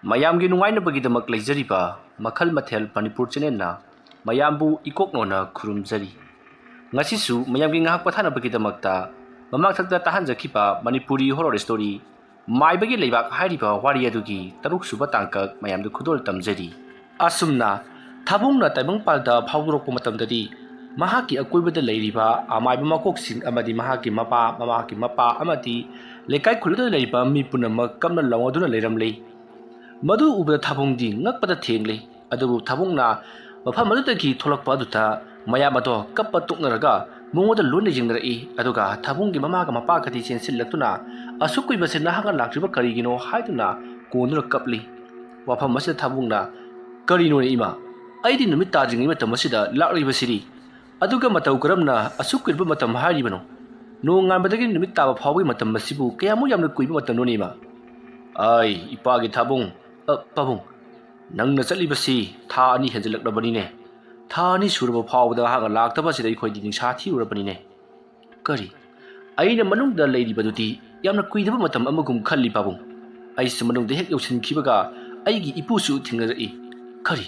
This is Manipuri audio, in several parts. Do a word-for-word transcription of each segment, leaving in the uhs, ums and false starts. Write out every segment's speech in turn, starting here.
ꯃꯌꯥꯝꯒꯤ ꯅꯨꯡꯉꯥꯏꯅꯕꯒꯤꯗꯃꯛ ꯂꯩꯖꯔꯤꯕ ꯃꯈꯜ ꯃꯊꯦꯜ ꯃꯅꯤꯄꯨꯔ ꯆꯦꯅꯦꯜꯅ ꯃꯌꯥꯝꯕꯨ ꯏꯀꯣꯛꯅꯣꯅ ꯈꯨꯔꯨꯝꯖꯔꯤ꯫ ꯉꯁꯤꯁꯨ ꯃꯌꯥꯝꯒꯤ ꯉꯥꯏꯍꯥꯛ ꯄꯣꯊꯥꯅꯕꯒꯤꯗꯃꯛꯇ ꯃꯃꯥꯡꯊꯛꯇ ꯇꯥꯍꯟꯖꯈꯤꯕ ꯃꯅꯤꯄꯨꯔꯤ ꯍꯣꯔꯣꯔ ꯁ꯭ꯇꯣꯔꯤ ꯃꯥꯏꯕꯒꯤ ꯂꯩꯕꯥꯛ ꯍꯥꯏꯔꯤꯕ ꯋꯥꯔꯤ ꯑꯗꯨꯒꯤ ꯇꯔꯨꯛ ꯁꯨꯕ ꯇꯥꯡꯀꯛ ꯃꯌꯥꯝꯗ ꯈꯨꯗꯣꯜ ꯇꯝꯖꯔꯤ꯫ ꯑꯁꯨꯝꯅ ꯊꯥꯕꯨꯡꯅ ꯇꯥꯏꯕꯪꯄꯥꯜꯗ ꯐꯥꯎꯗꯣꯔꯛꯄ ꯃꯇꯝꯗꯗꯤ ꯃꯍꯥꯛꯀꯤ ꯑꯀꯣꯏꯕꯗ ꯂꯩꯔꯤꯕ ꯑꯃꯥꯏꯕ ꯃꯀꯣꯛꯁꯤꯡ ꯑꯃꯗꯤ ꯃꯍꯥꯛꯀꯤ ꯃꯄꯥ, ꯃꯃꯥꯒꯤ ꯃꯄꯥ ꯑꯃꯗꯤ ꯂꯩꯀꯥꯏ ꯈꯨꯜꯂꯗꯨꯅ ꯂꯩꯔꯤꯕ ꯃꯤ ꯄꯨꯝꯅꯃꯛ ꯀꯞꯅ ꯂꯥꯎꯅꯗꯨꯅ ꯂꯩꯔꯝꯂꯤ꯫ ꯃꯗꯨ ꯎꯕꯗ ꯊꯥꯕꯨꯡꯗꯤ ꯉꯛꯄꯗ ꯊꯦꯡꯂꯤ꯫ ꯑꯗꯨꯕꯨ ꯊꯥꯕꯨꯡꯅ ꯃꯐꯝ ꯑꯗꯨꯗꯒꯤ ꯊꯣꯛꯂꯛꯄ ꯑꯗꯨꯗ ꯃꯌꯥꯝ ꯑꯗꯣ ꯀꯞꯄ ꯇꯣꯛꯅꯔꯒ ꯃꯉꯣꯟꯗ ꯂꯣꯏꯅ ꯌꯦꯡꯅꯔꯛꯏ꯫ ꯑꯗꯨꯒ ꯊꯥꯕꯨꯡꯒꯤ ꯃꯃꯥꯒ ꯃꯄꯥꯒꯗꯤ ꯆꯦꯟꯁꯤꯜꯂꯛꯇꯨꯅ, "ꯑꯁꯨꯛ ꯀꯨꯏꯕꯁꯦ ꯅꯍꯥꯛꯅ ꯂꯥꯛꯇ꯭ꯔꯤꯕ ꯀꯔꯤꯒꯤꯅꯣ?" ꯍꯥꯏꯗꯨꯅ ꯀꯣꯟꯗꯨꯅ ꯀꯞꯂꯤ꯫ ꯋꯥꯐꯝ ꯑꯁꯤꯗ ꯊꯥꯕꯨꯡꯅ, "ꯀꯔꯤꯅꯣꯅꯦ ꯏꯃꯥ? ꯑꯩꯗꯤ ꯅꯨꯃꯤꯠ ꯇꯥꯗ꯭ꯔꯤꯉꯩ ꯃꯇꯝ ꯑꯁꯤꯗ ꯂꯥꯛꯂꯤꯕꯁꯤꯗꯤ꯫ ꯑꯗꯨꯒ ꯃꯇꯧ ꯀꯔꯝꯅ ꯑꯁꯨꯛ ꯀꯨꯏꯔꯕ ꯃꯇꯝ ꯍꯥꯏꯔꯤꯕꯅꯣ? ꯅꯣꯡꯉꯥꯟꯕꯗꯒꯤ ꯅꯨꯃꯤꯠ ꯇꯥꯕ ꯐꯥꯎꯕꯒꯤ ꯃꯇꯝ ꯑꯁꯤꯕꯨ ꯀꯌꯥꯃꯨꯛ ꯌꯥꯝꯅ ꯀꯨꯏꯕ ꯃꯇꯝꯅꯣꯅꯦ ꯏꯃꯥ?" "ꯑꯩ, ꯏꯄꯥꯒꯤ ꯊꯥꯕꯨꯡ, ꯑ, ꯄꯥꯕꯨꯡ, ꯅꯪꯅ ꯆꯠꯂꯤꯕꯁꯤ ꯊꯥ ꯑꯅꯤ ꯍꯦꯟꯖꯜꯂꯛꯂꯕꯅꯤꯅꯦ꯫ ꯊꯥ ꯑꯅꯤ ꯁꯨꯔꯕ ꯐꯥꯎꯕꯗ ꯃꯍꯥꯛꯅ ꯂꯥꯛꯇꯕ ꯑꯁꯤꯗ ꯑꯩꯈꯣꯏꯗꯤ ꯅꯤꯡꯁꯥ ꯊꯤꯔꯨꯔꯕꯅꯤꯅꯦ꯫" "ꯀꯔꯤ? ꯑꯩꯅ ꯃꯅꯨꯡꯗ ꯂꯩꯔꯤꯕꯗꯨꯗꯤ ꯌꯥꯝꯅ ꯀꯨꯏꯗꯕ ꯃꯇꯝ ꯑꯃꯒꯨꯝ ꯈꯜꯂꯤ ꯄꯥꯕꯨꯡ꯫ ꯑꯩꯁꯨ ꯃꯅꯨꯡꯗ ꯍꯦꯛ ꯌꯧꯁꯤꯟꯈꯤꯕꯒ ꯑꯩꯒꯤ ꯏꯄꯨꯁꯨ ꯊꯦꯡꯅꯔꯛꯏ꯫" "ꯀꯔꯤ?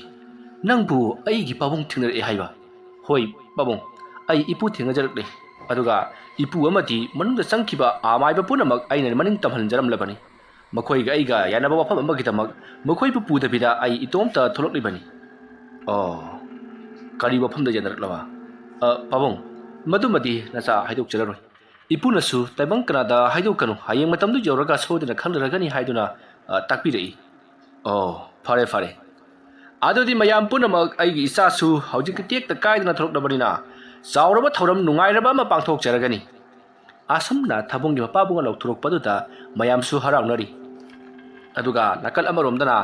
ꯅꯪꯕꯨ ꯑꯩꯒꯤ ꯄꯥꯕꯨꯡ ꯊꯦꯡꯅꯔꯛꯑꯦ ꯍꯥꯏꯕ?" "ꯍꯣꯏ ꯄꯥꯕꯨꯡ, ꯑꯩ ꯏꯄꯨ ꯊꯦꯡꯅꯖꯔꯛꯂꯦ꯫ ꯑꯗꯨꯒ ꯏꯄꯨ ꯑꯃꯗꯤ ꯃꯅꯨꯡꯗ ꯆꯪꯈꯤꯕ ꯑꯃꯥꯏꯕ ꯄꯨꯝꯅꯃꯛ ꯑꯩꯅ ꯃꯅꯤꯡ ꯇꯝꯍꯟꯖꯔꯝꯂꯕꯅꯤ꯫ ꯃꯈꯣꯏꯒ ꯑꯩꯒ ꯌꯥꯅꯕ ꯋꯥꯐꯝ ꯑꯃꯒꯤꯗꯃꯛ ꯃꯈꯣꯏꯕꯨ ꯄꯨꯗꯕꯤꯗ ꯑꯩ ꯏꯇꯣꯝꯇ ꯊꯣꯛꯂꯛꯂꯤꯕꯅꯤ꯫" "ꯑꯣ, ꯀꯔꯤ ꯋꯥꯐꯝꯗ ꯌꯥꯅꯔꯛꯂꯕ?" "ꯑ, ꯄꯥꯕꯨꯡ, ꯃꯗꯨꯃꯗꯤ ꯅꯆꯥ ꯍꯥꯏꯗꯣꯛꯆꯔꯔꯣꯏ꯫ ꯏꯄꯨꯅꯁꯨ ꯇꯥꯏꯕꯪ ꯀꯅꯥꯗ ꯍꯥꯏꯗꯣꯛꯀꯅꯨ, ꯍꯌꯦꯡ ꯃꯇꯝꯗꯨ ꯌꯧꯔꯒ ꯁꯣꯏꯗꯅ ꯈꯪꯅꯔꯒꯅꯤ ꯍꯥꯏꯗꯨꯅ, ꯑ, ꯇꯥꯛꯄꯤꯔꯛꯏ꯫" "ꯑꯣ, ꯐꯔꯦ, ꯐꯔꯦ꯫ ꯑꯗꯨꯗꯤ ꯃꯌꯥꯝ ꯄꯨꯝꯅꯃꯛ ꯑꯩꯒꯤ ꯏꯆꯥꯁꯨ ꯍꯧꯖꯤꯛ ꯇꯦꯛꯇ ꯀꯥꯏꯗꯅ ꯊꯣꯛꯂꯛꯂꯕꯅꯤꯅ ꯆꯥꯎꯔꯕ ꯊꯧꯔꯝ ꯅꯨꯡꯉꯥꯏꯔꯕ ꯑꯃ ꯄꯥꯡꯊꯣꯛꯆꯔꯒꯅꯤ꯫" ꯑꯁꯨꯝꯅ ꯊꯥꯕꯨꯡꯒꯤ ꯃꯄꯥꯕꯨꯡꯅ ꯂꯥꯎꯊꯣꯔꯛꯄꯗꯨꯗ ꯃꯌꯥꯝꯁꯨ ꯍꯔꯥꯎꯅꯔꯤ꯫ ꯑꯗꯨꯒ ꯅꯥꯀꯜ ꯑꯃꯔꯣꯝꯗꯅ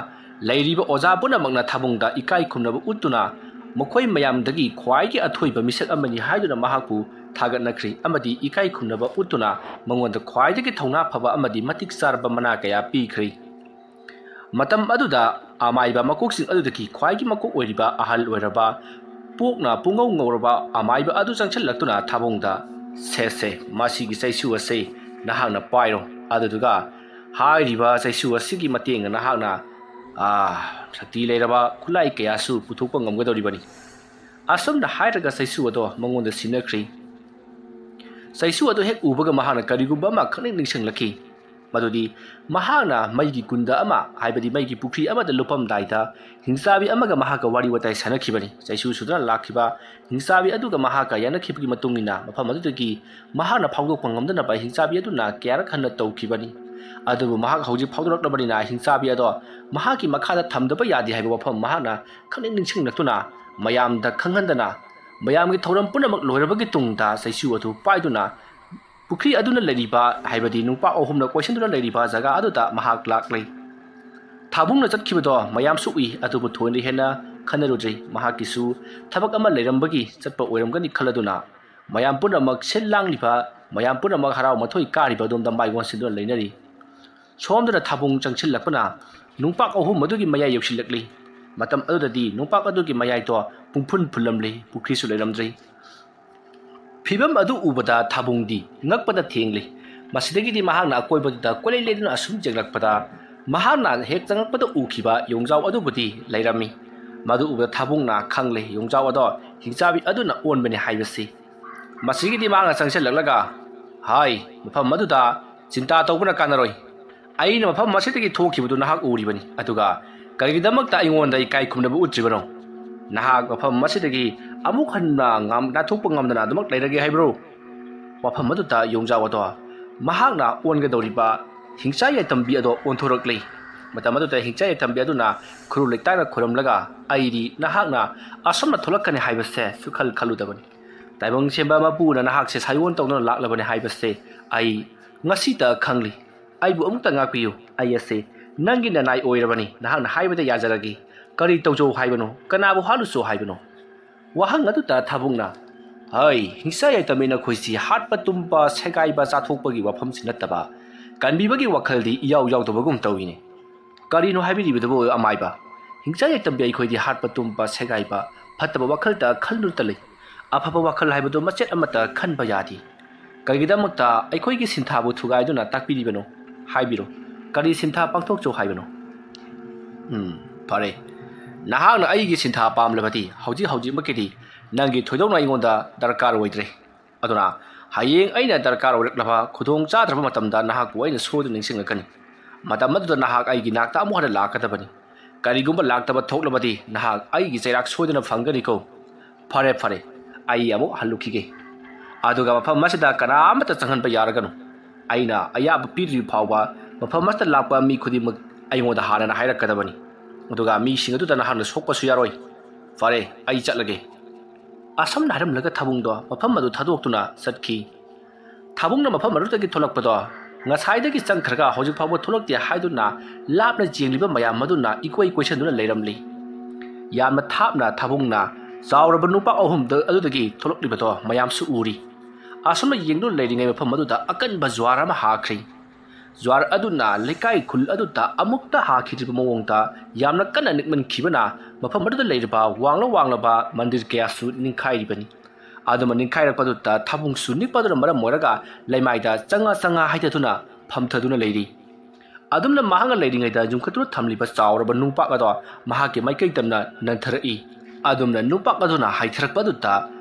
ꯂꯩꯔꯤꯕ ꯑꯣꯖꯥ ꯄꯨꯝꯅꯃꯛꯅ ꯊꯥꯕꯨꯡꯗ ꯏꯀꯥꯏ ꯈꯨꯝꯅꯕ ꯎꯠꯇꯨꯅ ꯃꯈꯣꯏ ꯃꯌꯥꯝꯗꯒꯤ ꯈ꯭ꯋꯥꯏꯒꯤ ꯑꯊꯣꯏꯕ ꯃꯤꯁꯛ ꯑꯃꯅꯤ ꯍꯥꯏꯗꯨꯅ ꯃꯍꯥꯛꯄꯨ ꯊꯥꯒꯠꯅꯈ꯭ꯔꯤ ꯑꯃꯗꯤ ꯏꯀꯥꯏ ꯈꯨꯝꯅꯕ ꯎꯠꯇꯨꯅ ꯃꯉꯣꯟꯗ ꯈ꯭ꯋꯥꯏꯗꯒꯤ ꯊꯧꯅꯥ ꯐꯕ ꯑꯃꯗꯤ ꯃꯇꯤꯛ ꯆꯥꯔꯕ ꯃꯅꯥ ꯀꯌꯥ ꯄꯤꯈ꯭ꯔꯤ꯫ ꯃꯇꯝ ꯑꯗꯨꯗ ꯑꯃꯥꯏꯕ ꯃꯀꯣꯛꯁꯤꯡ ꯑꯗꯨꯗꯒꯤ ꯈ꯭ꯋꯥꯏꯒꯤ ꯃꯀꯣꯛ ꯑꯣꯏꯔꯤꯕ ꯑꯍꯜ ꯑꯣꯏꯔꯕ ꯄꯣꯛꯅ ꯄꯨꯡꯉꯧ ꯉꯧꯔꯕ ꯑꯃꯥꯏꯕ ꯑꯗꯨ ꯆꯪꯁꯤꯜꯂꯛꯇꯨꯅ ꯊꯥꯕꯨꯡꯗ, "ꯁꯦ, ꯁꯦ, ꯃꯁꯤꯒꯤ ꯆꯩꯁꯨ ꯑꯁꯤ ꯅꯍꯥꯛꯅ ꯄꯥꯏꯔꯣ꯫ ꯑꯗꯨꯗꯨꯒ ꯍꯥꯏꯔꯤꯕ ꯆꯩꯁꯨ ꯑꯁꯤꯒꯤ ꯃꯇꯦꯡꯅ ꯅꯍꯥꯛꯅ ꯑꯥ, ꯁꯛꯇꯤ ꯂꯩꯔꯕ ꯈꯨꯠꯂꯥꯏ ꯀꯌꯥꯁꯨ ꯄꯨꯊꯣꯛꯄ ꯉꯝꯒꯗꯧꯔꯤꯕꯅꯤ꯫ ꯑꯁꯨꯝꯅ ꯍꯥꯏꯔꯒ ꯆꯩꯁꯨ ꯑꯗꯣ ꯃꯉꯣꯟꯗ ꯁꯤꯟꯅꯈ꯭ꯔꯤ꯫ ꯆꯩꯁꯨ ꯑꯗꯨ ꯍꯦꯛ ꯎꯕꯒ ꯃꯍꯥꯛꯅ ꯀꯔꯤꯒꯨꯝꯕ ꯑꯃ ꯈꯪꯅꯤꯡ ꯅꯤꯡꯁꯤꯡꯂꯛꯈꯤ꯫ ꯃꯗꯨꯗꯤ ꯃꯍꯥꯛꯅ ꯃꯩꯒꯤ ꯀꯨꯟꯗ ꯑꯃ, ꯍꯥꯏꯕꯗꯤ ꯃꯩꯒꯤ ꯄꯨꯈ꯭ꯔꯤ ꯑꯃꯗ ꯂꯨꯞꯄꯝꯗꯥꯏꯗ ꯍꯤꯡꯆꯥꯕꯤ ꯑꯃꯒ ꯃꯍꯥꯛꯀ ꯋꯥꯔꯤ ꯋꯥꯇꯥꯏ ꯁꯥꯟꯅꯈꯤꯕꯅꯤ꯫ ꯆꯩꯁꯨ ꯁꯨꯗꯨꯅ ꯂꯥꯛꯈꯤꯕ ꯍꯤꯡꯆꯥꯕꯤ ꯑꯗꯨꯒ ꯃꯍꯥꯛꯀ ꯌꯥꯅꯈꯤꯕꯒꯤ ꯃꯇꯨꯡ ꯏꯟꯅ ꯃꯐꯝ ꯑꯗꯨꯗꯒꯤ ꯃꯍꯥꯛꯅ ꯐꯥꯎꯗꯣꯛꯄ ꯉꯝꯗꯅꯕ ꯍꯤꯡꯆꯥꯕꯤ ꯑꯗꯨꯅ ꯀꯌꯥꯔꯛ ꯍꯟꯅ ꯇꯧꯈꯤꯕꯅꯤ꯫ ꯑꯗꯨꯕꯨ ꯃꯍꯥꯛ ꯍꯧꯖꯤꯛ ꯐꯥꯎꯗꯣꯔꯛꯂꯕꯅꯤꯅ ꯍꯤꯡꯆꯥꯕꯤ ꯑꯗꯣ ꯃꯍꯥꯛꯀꯤ ꯃꯈꯥꯗ ꯊꯝꯗꯕ ꯌꯥꯗꯦ ꯍꯥꯏꯕ ꯋꯥꯐꯝ ꯃꯍꯥꯛꯅ ꯈꯪꯅꯤꯡ ꯅꯤꯡꯁꯤꯡꯂꯛꯇꯨꯅ ꯃꯌꯥꯝꯗ ꯈꯪꯍꯟꯗꯅ ꯃꯌꯥꯝꯒꯤ ꯊꯧꯔꯝ ꯄꯨꯝꯅꯃꯛ ꯂꯣꯏꯔꯕꯒꯤ ꯇꯨꯡꯗ ꯆꯩꯁꯨ ꯑꯗꯨ ꯄꯥꯏꯗꯨꯅ ꯄꯨꯈ꯭ꯔꯤ ꯑꯗꯨꯅ ꯂꯩꯔꯤꯕ, ꯍꯥꯏꯕꯗꯤ ꯅꯨꯄꯥ ꯑꯍꯨꯝꯅ ꯀꯣꯏꯁꯤꯟꯗꯨꯅ ꯂꯩꯔꯤꯕ ꯖꯒꯥ ꯑꯗꯨꯗ ꯃꯍꯥꯛ ꯂꯥꯛꯂꯦ꯫ ꯊꯥꯕꯨꯡꯅ ꯆꯠꯈꯤꯕꯗꯣ ꯃꯌꯥꯝꯁꯨ ꯎꯏ, ꯑꯗꯨꯕꯨ ꯊꯣꯏꯅ ꯍꯦꯟꯅ ꯈꯟꯅꯔꯨꯗ꯭ꯔꯤ꯫ ꯃꯍꯥꯛꯀꯤꯁꯨ ꯊꯕꯛ ꯑꯃ ꯂꯩꯔꯝꯕꯒꯤ ꯆꯠꯄ ꯑꯣꯏꯔꯝꯒꯅꯤ ꯈꯜꯂꯗꯨꯅ ꯃꯌꯥꯝ ꯄꯨꯝꯅꯃꯛ ꯁꯤꯜ ꯂꯥꯡꯂꯤꯕ, ꯃꯌꯥꯝ ꯄꯨꯝꯅꯃꯛ ꯍꯔꯥꯎ ꯃꯊꯣꯏ ꯀꯥꯔꯤꯕ ꯑꯗꯣꯝꯗ ꯃꯥꯏ ꯑꯣꯟꯁꯤꯟꯗꯨꯅ ꯂꯩꯅꯔꯤ꯫ ꯁꯣꯝꯗꯅ ꯊꯥꯕꯨꯡ ꯆꯪꯁꯤꯜꯂꯛꯄꯅ ꯅꯨꯡꯄꯥꯛ ꯑꯍꯨꯝ ꯑꯗꯨꯒꯤ ꯃꯌꯥꯏ ꯌꯧꯁꯤꯜꯂꯛꯂꯤ꯫ ꯃꯇꯝ ꯑꯗꯨꯗꯗꯤ ꯅꯨꯡꯄꯥꯛ ꯑꯗꯨꯒꯤ ꯃꯌꯥꯏꯗꯣ ꯄꯨꯡꯐꯨꯟ ꯐꯨꯜꯂꯝꯂꯤ, ꯄꯨꯈ꯭ꯔꯤꯁꯨ ꯂꯩꯔꯝꯗ꯭ꯔꯤ꯫ ꯐꯤꯕꯝ ꯑꯗꯨ ꯎꯕꯗ ꯊꯥꯕꯨꯡꯗꯤ ꯉꯛꯄꯗ ꯊꯦꯡꯂꯤ꯫ ꯃꯁꯤꯗꯒꯤꯗꯤ ꯃꯍꯥꯛꯅ ꯑꯀꯣꯏꯕꯗꯨꯗ ꯀꯣꯏꯂꯩ ꯂꯩꯗꯨꯅ ꯑꯁꯨꯝ ꯌꯦꯡꯂꯛꯄꯗ ꯃꯍꯥꯛꯅ ꯍꯦꯛ ꯆꯪꯂꯛꯄꯗ ꯎꯈꯤꯕ ꯌꯣꯡꯖꯥꯎ ꯑꯗꯨꯕꯨꯗꯤ ꯂꯩꯔꯝꯃꯤ꯫ ꯃꯗꯨ ꯎꯕꯗ ꯊꯥꯕꯨꯡꯅ ꯈꯪꯂꯦ, ꯌꯣꯡꯖꯥꯎ ꯑꯗꯣ ꯍꯤꯡꯆꯥꯕꯤ ꯑꯗꯨꯅ ꯑꯣꯟꯕꯅꯤ ꯍꯥꯏꯕꯁꯤ꯫ ꯃꯁꯤꯒꯤꯗꯤ ꯃꯍꯥꯛꯅ ꯆꯪꯁꯤꯜꯂꯛꯂꯒ, "ꯍꯥꯏ, ꯃꯐꯝ ꯑꯗꯨꯗ ꯆꯤꯟꯇꯥ ꯇꯧꯕꯅ ꯀꯥꯟꯅꯔꯣꯏ꯫ ꯑꯩꯅ ꯃꯐꯝ ꯑꯁꯤꯗꯒꯤ ꯊꯣꯛꯈꯤꯕꯗꯨ ꯅꯍꯥꯛ ꯎꯔꯤꯕꯅꯤ, ꯑꯗꯨꯒ ꯀꯔꯤꯒꯤꯗꯃꯛꯇ ꯑꯩꯉꯣꯟꯗ ꯏꯀꯥꯏ ꯈꯨꯝꯅꯕ ꯎꯠꯇ꯭ꯔꯤꯕꯅꯣ? ꯅꯍꯥꯛ ꯃꯐꯝ ꯑꯁꯤꯗꯒꯤ ꯑꯃꯨꯛ ꯍꯟꯅ ꯉꯝ-, ꯅꯥꯟꯊꯣꯛꯄ ꯉꯝꯗꯅ ꯑꯗꯨꯃꯛ ꯂꯩꯔꯒꯦ ꯍꯥꯏꯕ꯭ꯔꯣ?" ꯋꯥꯐꯝ ꯑꯗꯨꯗ ꯌꯣꯡꯖꯥꯎ ꯑꯗꯣ ꯃꯍꯥꯛꯅ ꯑꯣꯟꯒꯗꯧꯔꯤꯕ ꯍꯤꯡꯆꯥ ꯌꯥꯏꯇꯝꯕꯤ ꯑꯗꯣ ꯑꯣꯟꯊꯣꯔꯛꯂꯤ꯫ ꯃꯇꯝ ꯑꯗꯨꯗ ꯍꯤꯡꯆꯥ ꯌꯥꯏꯇꯝꯕꯤ ꯑꯗꯨꯅ ꯈꯨꯔꯨ ꯂꯩꯇꯥꯅ ꯈꯨꯔꯝꯂꯒ, "ꯑꯩꯗꯤ ꯅꯍꯥꯛꯅ ꯑꯁꯨꯝꯅ ꯊꯣꯛꯂꯛꯀꯅꯤ ꯍꯥꯏꯕꯁꯦ ꯁꯨꯈꯜ ꯈꯜꯂꯨꯗꯕꯅꯤ꯫ ꯇꯥꯏꯕꯪ ꯁꯦꯝꯕ ꯃꯄꯨꯅ ꯅꯍꯥꯛꯁꯦ ꯁꯥꯏꯑꯣꯟ ꯇꯧꯗꯨꯅ ꯂꯥꯛꯂꯕꯅꯤ ꯍꯥꯏꯕꯁꯦ ꯑꯩ ꯉꯁꯤꯇ ꯈꯪꯂꯤ꯫ ꯑꯩꯕꯨ ꯑꯃꯨꯛꯇ ꯉꯥꯛꯄꯤꯌꯨ꯫ ꯑꯩ ꯑꯁꯦ ꯅꯪꯒꯤ ꯅꯅꯥꯏ ꯑꯣꯏꯔꯕꯅꯤ꯫ ꯅꯍꯥꯛꯅ ꯍꯥꯏꯕꯗ ꯌꯥꯖꯔꯒꯦ꯫ ꯀꯔꯤ ꯇꯧꯖꯧ ꯍꯥꯏꯕꯅꯣ? ꯀꯅꯥꯕꯨ ꯍꯥꯠꯂꯨꯆꯣ ꯍꯥꯏꯕꯅꯣ?" ꯋꯥꯍꯪ ꯑꯗꯨꯗ ꯊꯥꯕꯨꯡꯅ, "ꯍꯩ, ꯍꯤꯡꯆꯥ ꯌꯥꯏꯇꯝꯕꯤ ꯅꯈꯣꯏꯁꯤ ꯍꯥꯠꯄ ꯇꯨꯝꯕ ꯁꯦꯒꯥꯏꯕ ꯆꯥꯊꯣꯛꯄꯒꯤ ꯋꯥꯐꯝꯁꯤ ꯅꯠꯇꯕ ꯀꯟꯕꯤꯕꯒꯤ ꯋꯥꯈꯜꯗꯤ ꯏꯌꯥꯎ ꯌꯥꯎꯗꯕꯒꯨꯝ ꯇꯧꯏꯅꯦ꯫ ꯀꯔꯤꯅꯣ ꯍꯥꯏꯕꯤꯔꯤꯕꯗꯨꯕꯨ ꯑꯃꯥꯏꯕ? ꯍꯤꯡꯆꯥ ꯌꯥꯏꯇꯝꯕꯤ ꯑꯩꯈꯣꯏꯗꯤ ꯍꯥꯠꯄ ꯇꯨꯝꯕ ꯁꯦꯒꯥꯏꯕ ꯐꯠꯇꯕ ꯋꯥꯈꯜꯗ ꯈꯜꯂꯨꯔꯇ ꯂꯩ꯫ ꯑꯐꯕ ꯋꯥꯈꯜ ꯍꯥꯏꯕꯗꯨ ꯃꯆꯦꯠ ꯑꯃꯠꯇ ꯈꯟꯕ ꯌꯥꯗꯦ꯫ ꯀꯔꯤꯒꯤꯗꯃꯛꯇ ꯑꯩꯈꯣꯏꯒꯤ ꯁꯤꯟꯊꯥꯕꯨ ꯊꯨꯒꯥꯏꯗꯨꯅ ꯇꯥꯛꯄꯤꯔꯤꯕꯅꯣ? ꯍꯥꯏꯕꯤꯔꯣ꯫ ꯀꯔꯤ ꯁꯤꯟꯊꯥ ꯄꯥꯡꯊꯣꯛꯆꯧ ꯍꯥꯏꯕꯅꯣ?" ꯎꯝ, ꯐꯔꯦ꯫ ꯅꯍꯥꯛꯅ ꯑꯩꯒꯤ ꯁꯤꯟꯊꯥ ꯄꯥꯝꯂꯕꯗꯤ ꯍꯧꯖꯤꯛ ꯍꯧꯖꯤꯛꯃꯛꯀꯤꯗꯤ ꯅꯪꯒꯤ ꯊꯣꯏꯗꯣꯛꯅ ꯑꯩꯉꯣꯟꯗ ꯗꯔꯀꯥꯔ ꯑꯣꯏꯗ꯭ꯔꯦ꯫ ꯑꯗꯨꯅ ꯍꯌꯦꯡ ꯑꯩꯅ ꯗꯔꯀꯥꯔ ꯑꯣꯏꯔꯛꯂꯕ ꯈꯨꯗꯣꯡ ꯆꯥꯗ꯭ꯔꯕ ꯃꯇꯝꯗ ꯅꯍꯥꯛꯄꯨ ꯑꯩꯅ ꯁꯣꯏꯗꯅ ꯅꯤꯡꯁꯤꯡꯂꯛꯀꯅꯤ꯫ ꯃꯇꯝ ꯑꯗꯨꯗ ꯅꯍꯥꯛ ꯑꯩꯒꯤ ꯅꯥꯛꯇ ꯑꯃꯨꯛ ꯍꯟꯅ ꯂꯥꯛꯀꯗꯕꯅꯤ꯫ ꯀꯔꯤꯒꯨꯝꯕ ꯂꯥꯛꯇꯕ ꯊꯣꯛꯂꯕꯗꯤ ꯅꯍꯥꯛ ꯑꯩꯒꯤ ꯆꯩꯔꯥꯛ ꯁꯣꯏꯗꯅ ꯐꯪꯒꯅꯤꯀꯣ꯫ ꯐꯔꯦ, ꯐꯔꯦ, ꯑꯩ ꯑꯃꯨꯛ ꯍꯜꯂꯨꯈꯤꯒꯦ꯫ ꯑꯗꯨꯒ ꯃꯐꯝ ꯑꯁꯤꯗ ꯀꯅꯥ ꯑꯃꯠꯇ ꯆꯪꯍꯟꯕ ꯌꯥꯔꯒꯅꯨ꯫ ꯑꯩꯅ ꯑꯌꯥꯕ ꯄꯤꯗ꯭ꯔꯤꯕ ꯐꯥꯎꯕ ꯃꯐꯝ ꯑꯁꯤꯗ ꯂꯥꯛꯄ ꯃꯤ ꯈꯨꯗꯤꯡꯃꯛ ꯑꯩꯉꯣꯟꯗ ꯍꯥꯟꯅꯅ ꯍꯥꯏꯔꯛꯀꯗꯕꯅꯤ꯫ ꯑꯗꯨꯒ ꯃꯤꯁꯤꯡ ꯑꯗꯨꯗ ꯅꯍꯥꯛꯅ ꯁꯣꯛꯄꯁꯨ ꯌꯥꯔꯣꯏ꯫ ꯐꯔꯦ, ꯑꯩ ꯆꯠꯂꯒꯦ꯫ ꯑꯁꯨꯝꯅ ꯍꯥꯏꯔꯝꯂꯒ ꯊꯥꯕꯨꯡꯗꯣ ꯃꯐꯝ ꯑꯗꯨ ꯊꯥꯗꯣꯛꯇꯨꯅ ꯆꯠꯈꯤ꯫ ꯊꯥꯕꯨꯡꯅ ꯃꯐꯝ ꯑꯗꯨꯗꯒꯤ ꯊꯣꯛꯂꯛꯄꯗꯣ ꯉꯁꯥꯏꯗꯒꯤ ꯆꯪꯈ꯭ꯔꯒ ꯍꯧꯖꯤꯛ ꯐꯥꯎꯕ ꯊꯣꯛꯂꯛꯇꯦ ꯍꯥꯏꯗꯨꯅ ꯂꯥꯞꯅ ꯌꯦꯡꯂꯤꯕ ꯃꯌꯥꯝ ꯑꯗꯨꯅ ꯏꯀꯣꯏ ꯀꯣꯏꯁꯟꯗꯨꯅ ꯂꯩꯔꯝꯂꯤ꯫ ꯌꯥꯝꯅ ꯊꯥꯞꯅ ꯊꯥꯕꯨꯡꯅ ꯆꯥꯎꯔꯕ ꯅꯨꯄꯥ ꯑꯍꯨꯝꯗ ꯑꯗꯨꯗꯒꯤ ꯊꯣꯛꯂꯛꯂꯤꯕꯗꯣ ꯃꯌꯥꯝꯁꯨ ꯎꯔꯤ꯫ ꯑꯁꯨꯝꯅ ꯌꯦꯡꯗꯨꯅ ꯂꯩꯔꯤꯉꯩ ꯃꯐꯝ ꯑꯗꯨꯗ ꯑꯀꯟꯕ ꯖ꯭ꯋꯥꯔ ꯑꯃ ꯍꯥꯈ꯭ꯔꯤ꯫ ꯖ꯭ꯋꯥꯔ ꯑꯗꯨꯅ ꯂꯩꯀꯥꯏ ꯈꯨꯜ ꯑꯗꯨꯗ ꯑꯃꯨꯛꯇ ꯍꯥꯈꯤꯗ꯭ꯔꯤꯕ ꯃꯑꯣꯡꯗ ꯌꯥꯝꯅ ꯀꯟꯅ ꯅꯤꯛꯃꯟꯈꯤꯕꯅ ꯃꯐꯝ ꯑꯗꯨꯗ ꯂꯩꯔꯤꯕ ꯋꯥꯡꯂ ꯋꯥꯡꯂꯕ ꯃꯟꯗꯤꯔ ꯀꯌꯥꯁꯨ ꯅꯤꯡꯈꯥꯏꯔꯤꯕꯅꯤ꯫ ꯑꯗꯨꯝꯕ ꯅꯤꯡꯈꯥꯏꯔꯛꯄꯗꯨꯗ ꯊꯥꯕꯨꯡꯁꯨ ꯅꯤꯛꯄ ꯑꯗꯨꯅ ꯃꯔꯝ ꯑꯣꯏꯔꯒ ꯂꯩꯃꯥꯏꯗ ꯆꯪꯉꯥ ꯆꯪꯉꯥ ꯍꯥꯏꯊꯗꯨꯅ ꯐꯝꯊꯗꯨꯅ ꯂꯩꯔꯤ꯫ ꯑꯗꯨꯝꯅ ꯃꯍꯥꯛꯅ ꯂꯩꯔꯤꯉꯩꯗ ꯌꯨꯝꯈꯠꯇꯨꯅ ꯊꯝꯂꯤꯕ ꯆꯥꯎꯔꯕ ꯅꯨꯡꯄꯥꯛ ꯑꯗꯣ ꯃꯍꯥꯛꯀꯤ ꯃꯥꯏꯀꯩ ꯇꯝꯅ ꯅꯟꯊꯔꯛꯏ꯫ ꯑꯗꯨꯝꯅ ꯅꯨꯡꯄꯥꯛ ꯑꯗꯨꯅ ꯍꯥꯏꯊꯔꯛꯄ ꯑꯗꯨꯗ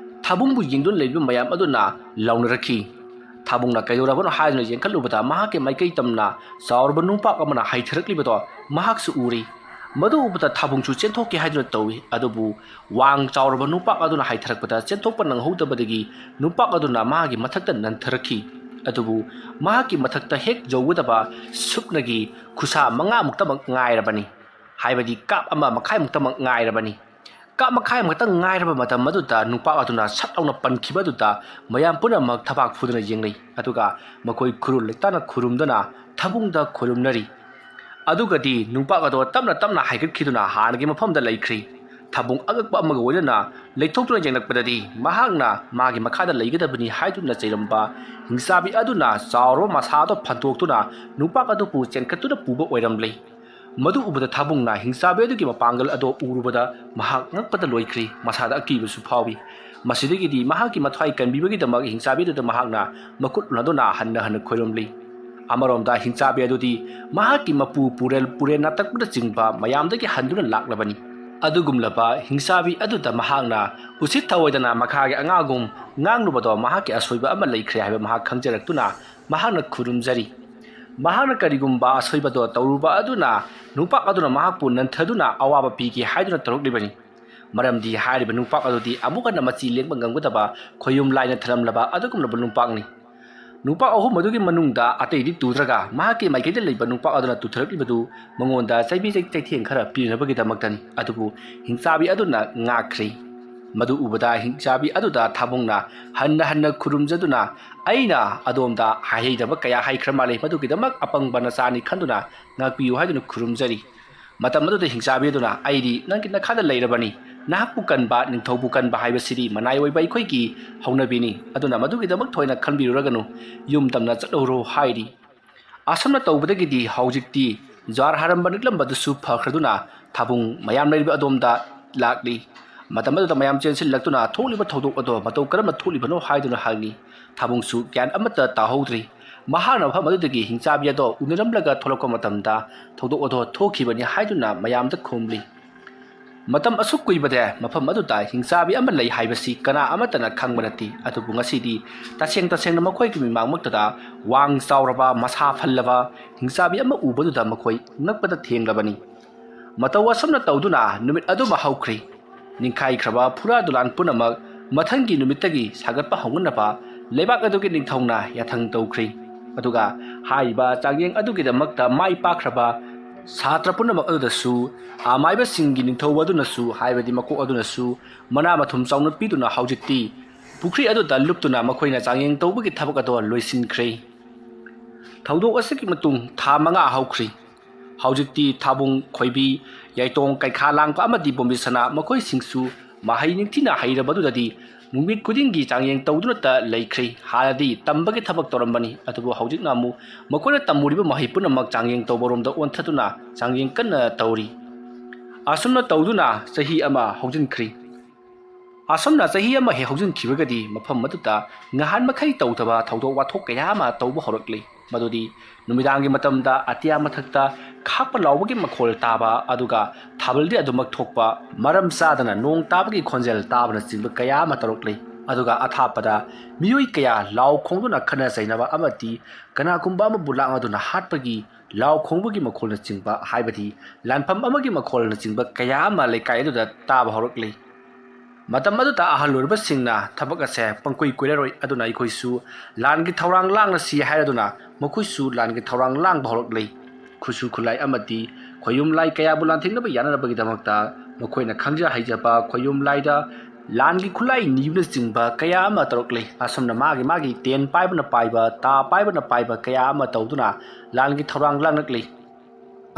ꯊꯥꯕꯨꯡꯕꯨ ꯌꯦꯡꯗꯨꯅ ꯂꯩꯔꯤꯕ ꯃꯌꯥꯝ ꯑꯗꯨꯅ ꯂꯥꯎꯅꯔꯛꯈꯤ꯫ ꯊꯥꯕꯨꯡꯅ ꯀꯩꯗꯧꯔꯕꯅꯣ ꯍꯥꯏꯗꯨꯅ ꯌꯦꯡꯈꯠꯂꯨꯕꯗ ꯃꯍꯥꯛꯀꯤ ꯃꯥꯏꯀꯩ ꯇꯝꯅ ꯆꯥꯎꯔꯕ ꯅꯨꯡꯄꯥꯛ ꯑꯃꯅ ꯍꯥꯏꯊꯔꯛꯂꯤꯕꯗꯣ ꯃꯍꯥꯛꯁꯨ ꯎꯔꯤ꯫ ꯃꯗꯨ ꯎꯕꯗ ꯊꯥꯕꯨꯡꯁꯨ ꯆꯦꯟꯊꯣꯛꯀꯦ ꯍꯥꯏꯗꯨꯅ ꯇꯧꯏ, ꯑꯗꯨꯕꯨ ꯋꯥꯡ ꯆꯥꯎꯔꯕ ꯅꯨꯡꯄꯥꯛ ꯑꯗꯨꯅ ꯍꯥꯏꯊꯔꯛꯄꯗ ꯆꯦꯟꯊꯣꯛꯄ ꯅꯪꯍꯧꯗꯕꯗꯒꯤ ꯅꯨꯡꯄꯥꯛ ꯑꯗꯨꯅ ꯃꯍꯥꯛꯀꯤ ꯃꯊꯛꯇ ꯅꯟꯊꯔꯛꯈꯤ꯫ ꯑꯗꯨꯕꯨ ꯃꯍꯥꯛꯀꯤ ꯃꯊꯛꯇ ꯍꯦꯛ ꯌꯧꯒꯗꯕ ꯁꯨꯞꯅꯒꯤ ꯈꯨꯁꯥ ꯃꯉꯥꯃꯨꯛꯇꯃꯛ ꯉꯥꯏꯔꯕꯅꯤ, ꯍꯥꯏꯕꯗꯤ ꯀꯥꯞ ꯑꯃ ꯃꯈꯥꯏꯃꯨꯛꯇꯃꯛ ꯉꯥꯏꯔꯕꯅꯤ꯫ ꯀꯥꯞ ꯃꯈꯥꯏꯃꯨꯛꯇ ꯉꯥꯏꯔꯕ ꯃꯇꯝ ꯑꯗꯨꯗ ꯅꯨꯡꯄꯥꯛ ꯑꯗꯨꯅ ꯁꯠ ꯂꯥꯎꯅ ꯄꯟꯈꯤꯕ ꯑꯗꯨꯗ ꯃꯌꯥꯝ ꯄꯨꯝꯅꯃꯛ ꯊꯕꯥꯛ ꯐꯨꯗꯨꯅ ꯌꯦꯡꯅꯩ, ꯑꯗꯨꯒ ꯃꯈꯣꯏ ꯈꯨꯔꯨ ꯂꯩꯇꯥꯅ ꯈꯨꯔꯨꯝꯗꯨꯅ ꯊꯥꯕꯨꯡꯗ ꯈꯨꯔꯨꯝꯅꯔꯤ꯫ ꯑꯗꯨꯒꯗꯤ ꯅꯨꯡꯄꯥꯛ ꯑꯗꯣ ꯇꯞꯅ ꯇꯞꯅ ꯍꯥꯏꯒꯠꯈꯤꯗꯨꯅ ꯍꯥꯟꯅꯒꯤ ꯃꯐꯝꯗ ꯂꯩꯈ꯭ꯔꯤ꯫ ꯊꯥꯕꯨꯡ ꯑꯉꯛꯄ ꯑꯃꯒ ꯂꯣꯏꯅꯅ ꯂꯩꯊꯣꯛꯇꯨꯅ ꯌꯦꯡꯂꯛꯄꯗꯗꯤ ꯃꯍꯥꯛꯅ ꯃꯥꯒꯤ ꯃꯈꯥꯗ ꯂꯩꯒꯗꯕꯅꯤ ꯍꯥꯏꯗꯨꯅ ꯆꯩꯔꯝꯕ ꯍꯤꯡꯆꯥꯕꯤ ꯑꯗꯨꯅ ꯆꯥꯎꯔꯕ ꯃꯁꯥꯗꯣ ꯐꯟꯗꯣꯛꯇꯨꯅ ꯅꯨꯡꯄꯥꯛ ꯑꯗꯨꯕꯨ ꯆꯦꯟꯈꯠꯇꯨꯅ ꯄꯨꯕ ꯑꯣꯏꯔꯝꯂꯦ꯫ ꯃꯗꯨ ꯎꯕꯗ ꯊꯥꯕꯨꯡꯅ ꯍꯤꯡꯆꯥꯕꯤ ꯑꯗꯨꯒꯤ ꯃꯄꯥꯡꯒꯜ ꯑꯗꯣ ꯎꯔꯨꯕꯗ ꯃꯍꯥꯛ ꯉꯛꯄꯗ ꯂꯣꯏꯈ꯭ꯔꯤ, ꯃꯁꯥꯗ ꯑꯀꯤꯕꯁꯨ ꯐꯥꯎꯏ꯫ ꯃꯁꯤꯗꯒꯤꯗꯤ ꯃꯍꯥꯛꯀꯤ ꯃꯊ꯭ꯋꯥꯏ ꯀꯟꯕꯤꯕꯒꯤꯗꯃꯛ ꯍꯤꯡꯆꯥꯕꯤ ꯑꯗꯨꯗ ꯃꯍꯥꯛꯅ ꯃꯈꯨꯠ ꯎꯅꯗꯨꯅ ꯍꯟꯅ ꯍꯟꯅ ꯈꯣꯏꯔꯝꯂꯤ꯫ ꯑꯃꯔꯣꯝꯗ ꯍꯤꯡꯆꯥꯕꯤ ꯑꯗꯨꯗꯤ ꯃꯍꯥꯛꯀꯤ ꯃꯄꯨ ꯄꯨꯔꯦꯜ, ꯄꯨꯔꯦꯜ ꯅꯥꯇꯛꯄꯅꯆꯤꯡꯕ ꯃꯌꯥꯝꯗꯒꯤ ꯍꯟꯗꯨꯅ ꯂꯥꯛꯂꯕꯅꯤ꯫ ꯑꯗꯨꯒꯨꯝꯂꯕ ꯍꯤꯡꯆꯥꯕꯤ ꯑꯗꯨꯗ ꯃꯍꯥꯛꯅ ꯎꯁꯤꯠ ꯊꯑꯣꯏꯗꯅ ꯃꯈꯥꯒꯤ ꯑꯉꯥꯡꯒꯨꯝ ꯉꯥꯡꯂꯨꯕꯗꯣ ꯃꯍꯥꯛꯀꯤ ꯑꯁꯣꯏꯕ ꯑꯃ ꯂꯩꯈ꯭ꯔꯦ ꯍꯥꯏꯕ ꯃꯍꯥꯛ ꯈꯪꯖꯔꯛꯇꯨꯅ ꯃꯍꯥꯛꯅ ꯈꯨꯔꯨꯝꯖꯔꯤ꯫ ꯃꯍꯥꯛꯅ ꯀꯔꯤꯒꯨꯝꯕ ꯑꯁꯣꯏꯕꯗꯣ ꯇꯧꯔꯨꯕ ꯑꯗꯨꯅ ꯅꯨꯄꯥ ꯑꯗꯨꯅ ꯃꯍꯥꯛꯄꯨ ꯅꯟꯊꯗꯨꯅ ꯑꯋꯥꯕ ꯄꯤꯒꯦ ꯍꯥꯏꯗꯨꯅ ꯇꯧꯔꯛꯂꯤꯕꯅꯤ꯫ ꯃꯔꯝꯗꯤ ꯍꯥꯏꯔꯤꯕ ꯅꯨꯄꯥ ꯑꯗꯨꯗꯤ ꯑꯃꯨꯛ ꯍꯟꯅ ꯃꯆꯤ ꯂꯦꯡꯕ ꯉꯝꯒꯗꯕ ꯈꯣꯌꯨꯝ ꯂꯥꯏꯅ ꯊꯅꯝꯂꯕ ꯑꯗꯨꯒꯨꯝꯂꯕ ꯅꯨꯄꯥꯅꯤ꯫ ꯅꯨꯄꯥ ꯑꯍꯨꯝ ꯑꯗꯨꯒꯤ ꯃꯅꯨꯡꯗ ꯑꯇꯩꯗꯤ ꯇꯨꯗ꯭ꯔꯒ ꯃꯍꯥꯛꯀꯤ ꯃꯥꯏꯀꯩꯗ ꯂꯩꯕ ꯅꯨꯄꯥ ꯑꯗꯨꯅ ꯇꯨꯊꯔꯛꯂꯤꯕꯗꯨ ꯃꯉꯣꯟꯗ ꯆꯩꯕꯤ ꯆꯩ-, ꯆꯩꯊꯦꯡ ꯈꯔ ꯄꯤꯅꯕꯒꯤꯗꯃꯛꯇꯅꯤ꯫ ꯑꯗꯨꯕꯨ ꯍꯤꯡꯆꯥꯕꯤ ꯑꯗꯨꯅ ꯉꯥꯛꯈ꯭ꯔꯦ꯫ ꯃꯗꯨ ꯎꯕꯗ ꯍꯤꯡꯆꯥꯕꯤ ꯑꯗꯨꯗ ꯊꯥꯕꯨꯡꯅ ꯍꯟꯅ ꯍꯟꯅ ꯈꯨꯔꯨꯝꯖꯗꯨꯅ, "ꯑꯩꯅ ꯑꯗꯣꯝꯗ ꯍꯥꯏꯍꯩꯗꯕ ꯀꯌꯥ ꯍꯥꯏꯈ꯭ꯔ ꯃꯥꯜꯂꯦ, ꯃꯗꯨꯒꯤꯗꯃꯛ ꯑꯄꯪꯕ ꯅꯆꯥꯅꯤ ꯈꯟꯗꯨꯅ ꯉꯥꯛꯄꯤꯌꯨ" ꯍꯥꯏꯗꯨꯅ ꯈꯨꯔꯨꯝꯖꯔꯤ꯫ ꯃꯇꯝ ꯑꯗꯨꯗ ꯍꯤꯡꯆꯥꯕꯤ ꯑꯗꯨꯅ, "ꯑꯩꯗꯤ ꯅꯪꯒꯤ ꯅꯈꯥꯗ ꯂꯩꯔꯕꯅꯤ꯫ ꯅꯍꯥꯛꯄꯨ ꯀꯟꯕ, ꯅꯤꯡꯊꯧꯕꯨ ꯀꯟꯕ ꯍꯥꯏꯕꯁꯤꯗꯤ ꯃꯅꯥꯏ ꯑꯣꯏꯕ ꯑꯩꯈꯣꯏꯒꯤ ꯍꯧꯅꯕꯤꯅꯤ꯫ ꯑꯗꯨꯅ ꯃꯗꯨꯒꯤꯗꯃꯛ ꯊꯣꯏꯅ ꯈꯟꯕꯤꯔꯨꯔꯒꯅꯨ꯫ ꯌꯨꯝ ꯇꯝꯅ ꯆꯠꯍꯧꯔꯣ" ꯍꯥꯏꯔꯤ꯫ ꯑꯁꯨꯝꯅ ꯇꯧꯕꯗꯒꯤꯗꯤ ꯍꯧꯖꯤꯛꯇꯤ ꯖ꯭ꯋꯥꯔ ꯍꯥꯔꯝꯕ ꯅꯤꯛꯂꯝꯕꯗꯨꯁꯨ ꯐꯈ꯭ꯔꯗꯨꯅ ꯊꯥꯕꯨꯡ ꯃꯌꯥꯝ ꯂꯩꯔꯤꯕ ꯑꯗꯣꯝꯗ ꯂꯥꯛꯂꯤ꯫ ꯃꯇꯝ ꯑꯗꯨꯗ ꯃꯌꯥꯝ ꯆꯦꯟꯁꯤꯜꯂꯛꯇꯨꯅ ꯊꯣꯛꯂꯤꯕ ꯊꯧꯗꯣꯛ ꯑꯗꯣ ꯃꯇꯧ ꯀꯔꯝꯅ ꯊꯣꯛꯂꯤꯕꯅꯣ ꯍꯥꯏꯗꯨꯅ ꯍꯪꯂꯤ꯫ ꯊꯥꯕꯨꯡꯁꯨ ꯒ꯭ꯌꯥꯟ ꯑꯃꯠꯇ ꯇꯥꯍꯧꯗ꯭ꯔꯤ꯫ ꯃꯍꯥꯛꯅ ꯃꯐꯝ ꯑꯗꯨꯗꯒꯤ ꯍꯤꯡꯆꯥꯕꯤ ꯑꯗꯣ ꯎꯅꯔꯝꯂꯒ ꯊꯣꯛꯂꯛꯄ ꯃꯇꯝꯗ ꯊꯧꯗꯣꯛ ꯑꯗꯣ ꯊꯣꯛꯈꯤꯕꯅꯤ ꯍꯥꯏꯗꯨꯅ ꯃꯌꯥꯝꯗ ꯈꯨꯝꯂꯤ꯫ ꯃꯇꯝ ꯑꯁꯨꯛ ꯀꯨꯏꯕꯗ ꯃꯐꯝ ꯑꯗꯨꯗ ꯍꯤꯡꯆꯥꯕꯤ ꯑꯃ ꯂꯩ ꯍꯥꯏꯕꯁꯤ ꯀꯅꯥ ꯑꯃꯠꯇꯅ ꯈꯪꯕ ꯅꯠꯇꯦ꯫ ꯑꯗꯨꯕꯨ ꯉꯁꯤꯗꯤ ꯇꯁꯦꯡ ꯇꯁꯦꯡꯅ ꯃꯈꯣꯏꯒꯤ ꯃꯤꯃꯥꯡꯃꯛꯇꯗ ꯋꯥꯡ ꯆꯥꯎꯔꯕ, ꯃꯁꯥ ꯐꯜꯂꯕ ꯍꯤꯡꯆꯥꯕꯤ ꯑꯃ ꯎꯕꯗꯨꯗ ꯃꯈꯣꯏ ꯉꯛꯄꯗ ꯊꯦꯡꯂꯕꯅꯤ꯫ ꯃꯇꯧ ꯑꯁꯨꯝꯅ ꯇꯧꯗꯨꯅ ꯅꯨꯃꯤꯠ ꯑꯗꯨꯃ ꯍꯧꯈ꯭ꯔꯤ꯫ ꯅꯤꯡꯈꯥꯏꯈ꯭ꯔꯕ ꯐꯨꯔꯥ ꯗꯨꯂꯥꯟ ꯄꯨꯝꯅꯃꯛ ꯃꯊꯪꯒꯤ ꯅꯨꯃꯤꯠꯇꯒꯤ ꯁꯥꯒꯠꯄ ꯍꯧꯅꯅꯕ ꯂꯩꯕꯥꯛ ꯑꯗꯨꯒꯤ ꯅꯤꯡꯊꯧꯅ ꯌꯥꯊꯪ ꯇꯧꯈ꯭ꯔꯤ꯫ ꯑꯗꯨꯒ ꯍꯥꯏꯔꯤꯕ ꯆꯥꯡꯌꯦꯡ ꯑꯗꯨꯒꯤꯗꯃꯛꯇ ꯃꯥꯏ ꯄꯥꯛꯈ꯭ꯔꯕ ꯁꯥꯇ꯭ꯔ ꯄꯨꯝꯅꯃꯛ ꯑꯗꯨꯗꯁꯨ ꯑꯃꯥꯏꯕꯁꯤꯡꯒꯤ ꯅꯤꯡꯊꯧ ꯑꯗꯨꯅꯁꯨ, ꯍꯥꯏꯕꯗꯤ ꯃꯀꯣꯛ ꯑꯗꯨꯅꯁꯨ ꯃꯅꯥ ꯃꯊꯨꯝ ꯆꯥꯎꯅ ꯄꯤꯗꯨꯅ ꯍꯧꯖꯤꯛꯇꯤ ꯄꯨꯈ꯭ꯔꯤ ꯑꯗꯨꯗ ꯂꯨꯞꯇꯨꯅ ꯃꯈꯣꯏꯅ ꯆꯥꯡꯌꯦꯡ ꯇꯧꯕꯒꯤ ꯊꯕꯛ ꯑꯗꯨ ꯂꯣꯏꯁꯤꯟꯈ꯭ꯔꯦ꯫ ꯊꯧꯗꯣꯛ ꯑꯁꯤꯒꯤ ꯃꯇꯨꯡ ꯊꯥ ꯃꯉꯥ ꯍꯧꯈ꯭ꯔꯤ꯫ ꯍꯧꯖꯤꯛꯇꯤ ꯊꯥꯕꯨꯡ, ꯈꯣꯏꯕꯤ, ꯌꯥꯏꯇꯣꯡ, ꯀꯩꯈꯥ ꯂꯥꯡꯕ ꯑꯃꯗꯤ ꯕꯣꯝꯕꯤꯁꯅꯥ ꯃꯈꯣꯏꯁꯤꯡꯁꯨ ꯃꯍꯩ ꯅꯤꯡꯊꯤꯅ ꯍꯩꯔꯕꯗꯨꯗꯗꯤ ꯅꯨꯃꯤꯠ ꯈꯨꯗꯤꯡꯒꯤ ꯆꯥꯡꯌꯦꯡ ꯇꯧꯗꯨꯅꯇ ꯂꯩꯈ꯭ꯔꯦ꯫ ꯍꯥꯟꯅꯗꯤ ꯇꯝꯕꯒꯤ ꯊꯕꯛ ꯇꯧꯔꯝꯕꯅꯤ, ꯑꯗꯨꯕꯨ ꯍꯧꯖꯤꯛꯅ ꯑꯃꯨꯛ ꯃꯈꯣꯏꯅ ꯇꯝꯃꯨꯔꯤꯕ ꯃꯍꯩ ꯄꯨꯝꯅꯃꯛ ꯆꯥꯡꯌꯦꯡ ꯇꯧꯕꯔꯣꯝꯗ ꯑꯣꯟꯊꯗꯨꯅ ꯆꯥꯡꯌꯦꯡ ꯀꯟꯅ ꯇꯧꯔꯤ꯫ ꯑꯁꯨꯝꯅ ꯇꯧꯗꯨꯅ ꯆꯍꯤ ꯑꯃ ꯍꯧꯖꯤꯟꯈ꯭ꯔꯤ꯫ ꯑꯁꯨꯝꯅ ꯆꯍꯤ ꯑꯃ ꯍꯦꯛ ꯍꯧꯖꯤꯟꯈꯤꯕꯒꯗꯤ ꯃꯐꯝ ꯑꯗꯨꯗ ꯉꯍꯥꯟ ꯃꯈꯩ ꯇꯧꯗꯕ ꯊꯧꯗꯣꯛ ꯋꯥꯊꯣꯛ ꯀꯌꯥ ꯑꯃ ꯇꯧꯕ ꯍꯧꯔꯛꯂꯤ꯫ ꯃꯗꯨꯗꯤ ꯅꯨꯃꯤꯗꯥꯡꯒꯤ ꯃꯇꯝꯗ ꯑꯇꯤꯌꯥ ꯃꯊꯛꯇ ꯈꯥꯛꯄ ꯂꯥꯎꯕꯒꯤ ꯃꯈꯣꯜ ꯇꯥꯕ, ꯑꯗꯨꯒ ꯊꯥꯕꯜꯗꯤ ꯑꯗꯨꯃꯛ ꯊꯣꯛꯄ, ꯃꯔꯝ ꯆꯥꯗꯅ ꯅꯣꯡ ꯇꯥꯕꯒꯤ ꯈꯣꯟꯖꯦꯜ ꯇꯥꯕꯅꯆꯤꯡꯕ ꯀꯌꯥ ꯑꯃ ꯇꯧꯔꯛꯂꯤ꯫ ꯑꯗꯨꯒ ꯑꯊꯥꯞꯄꯗ ꯃꯤꯑꯣꯏ ꯀꯌꯥ ꯂꯥꯎ ꯈꯣꯡꯗꯨꯅ ꯈꯠꯅ ꯆꯩꯅꯕ ꯑꯃꯗꯤ ꯀꯅꯥꯒꯨꯝꯕ ꯑꯃꯕꯨ ꯂꯥꯛꯅꯗꯨꯅ ꯍꯥꯠꯄꯒꯤ ꯂꯥꯎ ꯈꯣꯡꯕꯒꯤ ꯃꯈꯣꯜꯅꯆꯤꯡꯕ, ꯍꯥꯏꯕꯗꯤ ꯂꯥꯟꯐꯝ ꯑꯃꯒꯤ ꯃꯈꯣꯜꯅꯆꯤꯡꯕ ꯀꯌꯥ ꯑꯃ ꯂꯩꯀꯥꯏ ꯑꯗꯨꯗ ꯇꯥꯕ ꯍꯧꯔꯛꯂꯤ꯫ ꯃꯇꯝ ꯑꯗꯨꯗ ꯑꯍꯜ ꯑꯣꯏꯔꯕꯁꯤꯡꯅ ꯊꯕꯛ ꯑꯁꯦ ꯄꯪꯀꯨꯏ ꯀꯨꯏꯔꯔꯣꯏ, ꯑꯗꯨꯅ ꯑꯩꯈꯣꯏꯁꯨ ꯂꯥꯟꯒꯤ ꯊꯧꯔꯥꯡ ꯂꯥꯡꯂꯁꯤ ꯍꯥꯏꯔꯗꯨꯅ ꯃꯈꯣꯏꯁꯨ ꯂꯥꯟꯒꯤ ꯊꯧꯔꯥꯡ ꯂꯥꯡꯕ ꯍꯧꯔꯛꯂꯤ꯫ ꯈꯨꯠꯁꯨ ꯈꯨꯠꯂꯥꯏ ꯑꯃꯗꯤ ꯈꯣꯌꯨꯝ ꯂꯥꯏ ꯀꯌꯥꯕꯨ ꯂꯥꯟꯊꯦꯡꯅꯕ ꯌꯥꯅꯅꯕꯒꯤꯗꯃꯛꯇ ꯃꯈꯣꯏꯅ ꯈꯪꯖ ꯍꯩꯖꯕ ꯈꯣꯌꯨꯝ ꯂꯥꯏꯗ ꯂꯥꯟꯒꯤ ꯈꯨꯠꯂꯥꯏ ꯅꯤꯕꯅꯆꯤꯡꯕ ꯀꯌꯥ ꯑꯃ ꯇꯧꯔꯛꯂꯤ꯫ ꯑꯁꯨꯝꯅ ꯃꯥꯒꯤ ꯃꯥꯒꯤ ꯇꯦꯟ ꯄꯥꯏꯕꯅ ꯄꯥꯏꯕ, ꯇꯥ ꯄꯥꯏꯕꯅ ꯄꯥꯏꯕ ꯀꯌꯥ ꯑꯃ ꯇꯧꯗꯨꯅ ꯂꯥꯟꯒꯤ ꯊꯧꯔꯥꯡ ꯂꯥꯡꯂꯛꯂꯤ꯫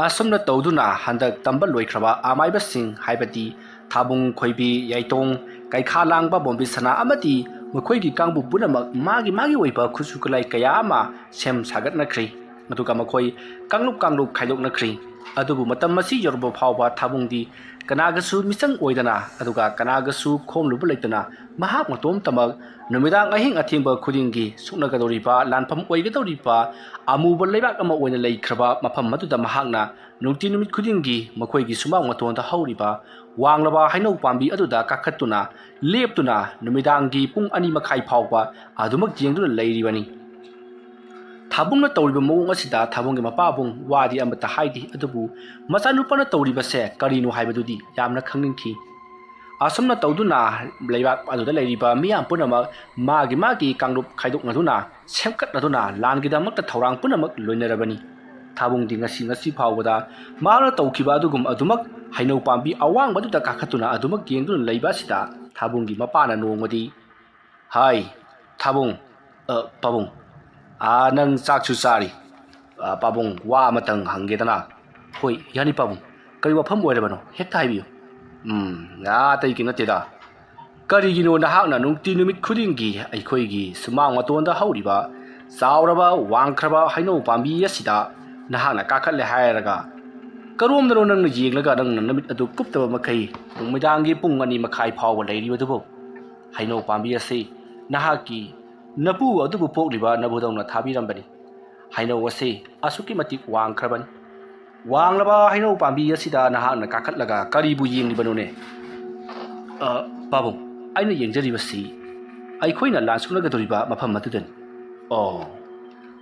ꯑꯁꯨꯝꯅ ꯇꯧꯗꯨꯅ ꯍꯟꯗꯛ ꯇꯝꯕ ꯂꯣꯏꯈ꯭ꯔꯕ ꯑꯃꯥꯏꯕꯁꯤꯡ, ꯍꯥꯏꯕꯗꯤ ꯊꯥꯕꯨꯡ, ꯈꯣꯏꯕꯤ, ꯌꯥꯏꯇꯣꯡ, ꯀꯩꯈꯥ ꯂꯥꯡꯕ, ꯕꯣꯝꯕꯤ ꯁꯅꯥ ꯑꯃꯗꯤ ꯃꯈꯣꯏꯒꯤ ꯀꯥꯡꯕꯨ ꯄꯨꯝꯅꯃꯛ ꯃꯥꯒꯤ ꯃꯥꯒꯤ ꯑꯣꯏꯕ ꯈꯨꯠꯁꯨ ꯈꯨꯠꯂꯥꯏ ꯀꯌꯥ ꯑꯃ ꯁꯦꯝ ꯁꯥꯒꯠꯅꯈ꯭ꯔꯦ꯫ ꯑꯗꯨꯒ ꯃꯈꯣꯏ ꯀꯥꯡꯂꯨꯞ ꯀꯥꯡꯂꯨꯞ ꯈꯥꯏꯗꯣꯛꯅꯈ꯭ꯔꯦ꯫ ꯑꯗꯨꯕꯨ ꯃꯇꯝ ꯑꯁꯤ ꯌꯧꯔꯕ ꯐꯥꯎꯕ ꯊꯥꯕꯨꯡꯗꯤ ꯀꯅꯥꯒꯁꯨ ꯃꯤꯆꯪ ꯑꯣꯏꯗꯅ, ꯑꯗꯨꯒ ꯀꯅꯥꯒꯁꯨ ꯈꯣꯝꯂꯨꯕ ꯂꯩꯇꯅ, ꯃꯍꯥꯛ ꯃꯇꯣꯝꯇꯃꯛ ꯅꯨꯃꯤꯗꯥꯡ ꯑꯍꯤꯡ ꯑꯊꯦꯡꯕ ꯈꯨꯗꯤꯡꯒꯤ ꯁꯣꯛꯅꯒꯗꯧꯔꯤꯕ, ꯂꯥꯟꯐꯝ ꯑꯣꯏꯒꯗꯧꯔꯤꯕ ꯑꯃꯨꯕ ꯂꯩꯕꯥꯛ ꯑꯃ ꯑꯣꯏꯅ ꯂꯩꯈ꯭ꯔꯕ ꯃꯐꯝ ꯑꯗꯨꯗ ꯃꯍꯥꯛꯅ ꯅꯨꯡꯇꯤ ꯅꯨꯃꯤꯠ ꯈꯨꯗꯤꯡꯒꯤ ꯃꯈꯣꯏꯒꯤ ꯁꯨꯃꯥꯡ ꯃꯇꯣꯟꯗ ꯍꯧꯔꯤꯕ ꯋꯥꯡꯂꯕ ꯍꯩꯅꯧ ꯄꯥꯝꯕꯤ ꯑꯗꯨꯗ ꯀꯥꯈꯠꯇꯨꯅ, ꯂꯦꯞꯇꯨꯅ ꯅꯨꯃꯤꯗꯥꯡꯒꯤ ꯄꯨꯡ ꯑꯅꯤ ꯃꯈꯥꯏ ꯐꯥꯎꯕ ꯑꯗꯨꯃꯛ ꯌꯦꯡꯗꯨꯅ ꯂꯩꯔꯤꯕꯅꯤ꯫ ꯊꯥꯕꯨꯡꯅ ꯇꯧꯔꯤꯕ ꯃꯑꯣꯡ ꯑꯁꯤꯗ ꯊꯥꯕꯨꯡꯒꯤ ꯃꯄꯥꯕꯨꯡ ꯋꯥꯗꯤ ꯑꯃꯠꯇ ꯍꯥꯏꯗꯦ, ꯑꯗꯨꯕꯨ ꯃꯆꯥꯅꯨꯄꯥꯅ ꯇꯧꯔꯤꯕꯁꯦ ꯀꯔꯤꯅꯣ ꯍꯥꯏꯕꯗꯨꯗꯤ ꯌꯥꯝꯅ ꯈꯪꯅꯤꯡꯈꯤ꯫ ꯑꯁꯨꯝꯅ ꯇꯧꯗꯨꯅ ꯂꯩꯕꯥꯛ ꯑꯗꯨꯗ ꯂꯩꯔꯤꯕ ꯃꯤꯌꯥꯝ ꯄꯨꯝꯅꯃꯛ ꯃꯥꯒꯤ ꯃꯥꯒꯤ ꯀꯥꯡꯂꯨꯞ ꯈꯥꯏꯗꯣꯛꯅꯗꯨꯅ, ꯁꯦꯝꯒꯠꯅꯗꯨꯅ ꯂꯥꯟꯒꯤꯗꯃꯛꯇ ꯊꯧꯔꯥꯡ ꯄꯨꯝꯅꯃꯛ ꯂꯣꯏꯅꯔꯕꯅꯤ꯫ ꯊꯥꯕꯨꯡꯗꯤ ꯉꯁꯤ ꯉꯁꯤ ꯐꯥꯎꯕꯗ ꯃꯍꯥꯛꯅ ꯇꯧꯈꯤꯕ ꯑꯗꯨꯒꯨꯝ ꯑꯗꯨꯃꯛ ꯍꯩꯅꯧ ꯄꯥꯝꯕꯤ ꯑꯋꯥꯡꯕꯗꯨꯗ ꯀꯥꯈꯠꯇꯨꯅ ꯑꯗꯨꯃꯛ ꯌꯦꯡꯗꯨꯅ ꯂꯩꯕ ꯑꯁꯤꯗ ꯊꯥꯕꯨꯡꯒꯤ ꯃꯄꯥꯅ ꯅꯣꯡꯃꯗꯤ, "ꯍꯥꯏ, ꯊꯥꯕꯨꯡ, ꯑ, ꯄꯥꯕꯨꯡ, ꯑꯥ, ꯅꯪ ꯆꯥꯛꯁꯨ ꯆꯥꯔꯤ꯫ ꯑꯥ, ꯄꯥꯕꯨꯡ, ꯋꯥ ꯑꯃꯇꯪ ꯍꯪꯒꯦꯗꯅ?" "ꯍꯣꯏ, ꯌꯥꯅꯤ ꯄꯥꯕꯨꯡ꯫ ꯀꯔꯤ ꯋꯥꯐꯝ ꯑꯣꯏꯔꯕꯅꯣ? ꯍꯦꯛꯇ ꯍꯥꯏꯕꯤꯌꯨ꯫" "ꯎꯝ, ꯑꯥ, ꯑꯇꯩꯒꯤ ꯅꯠꯇꯦꯗ꯫ ꯀꯔꯤꯒꯤꯅꯣ ꯅꯍꯥꯛꯅ ꯅꯨꯡꯇꯤ ꯅꯨꯃꯤꯠ ꯈꯨꯗꯤꯡꯒꯤ ꯑꯩꯈꯣꯏꯒꯤ ꯁꯨꯃꯥꯡ ꯃꯇꯣꯟꯗ ꯍꯧꯔꯤꯕ ꯆꯥꯎꯔꯕ ꯋꯥꯡꯈ꯭ꯔꯕ ꯍꯩꯅꯧ ꯄꯥꯝꯕꯤ ꯑꯁꯤꯗ ꯅꯍꯥꯛꯅ ꯀꯥꯈꯠꯂꯦ ꯍꯥꯏꯔꯒ, ꯀꯔꯣꯝꯗꯅꯣ ꯅꯪꯅ ꯌꯦꯡꯂꯒ ꯅꯪꯅ ꯅꯃꯤꯠ ꯑꯗꯨ ꯀꯨꯞꯇꯕ ꯃꯈꯩ ꯅꯨꯃꯤꯗꯥꯡꯒꯤ ꯄꯨꯡ ꯑꯅꯤ ꯃꯈꯥꯏ ꯐꯥꯎꯕ ꯂꯩꯔꯤꯕꯗꯨꯕꯨ? ꯍꯩꯅꯧ ꯄꯥꯝꯕꯤ ꯑꯁꯤ ꯅꯍꯥꯛꯀꯤ ꯅꯄꯨ ꯑꯗꯨꯕꯨ ꯄꯣꯛꯂꯤꯕ ꯅꯕꯨꯗꯧꯅ ꯊꯥꯕꯤꯔꯝꯕꯅꯤ꯫ ꯍꯩꯅꯧ ꯑꯁꯤ ꯑꯁꯨꯛꯀꯤ ꯃꯇꯤꯛ ꯋꯥꯡꯈ꯭ꯔꯕꯅꯤ꯫ ꯋꯥꯡꯂꯕ ꯍꯩꯅꯧ ꯄꯥꯝꯕꯤ ꯑꯁꯤꯗ ꯅꯍꯥꯛꯅ ꯀꯥꯈꯠꯂꯒ ꯀꯔꯤꯕꯨ ꯌꯦꯡꯂꯤꯕꯅꯣꯅꯦ? "ꯑ, ꯄꯥꯕꯨꯡ, ꯑꯩꯅ ꯌꯦꯡꯖꯔꯤꯕꯁꯤ ꯑꯩꯈꯣꯏꯅ ꯂꯥꯟ ꯁꯣꯛꯅꯒꯗꯧꯔꯤꯕ ꯃꯐꯝ ꯑꯗꯨꯗꯅꯤ꯫" "ꯑꯣ,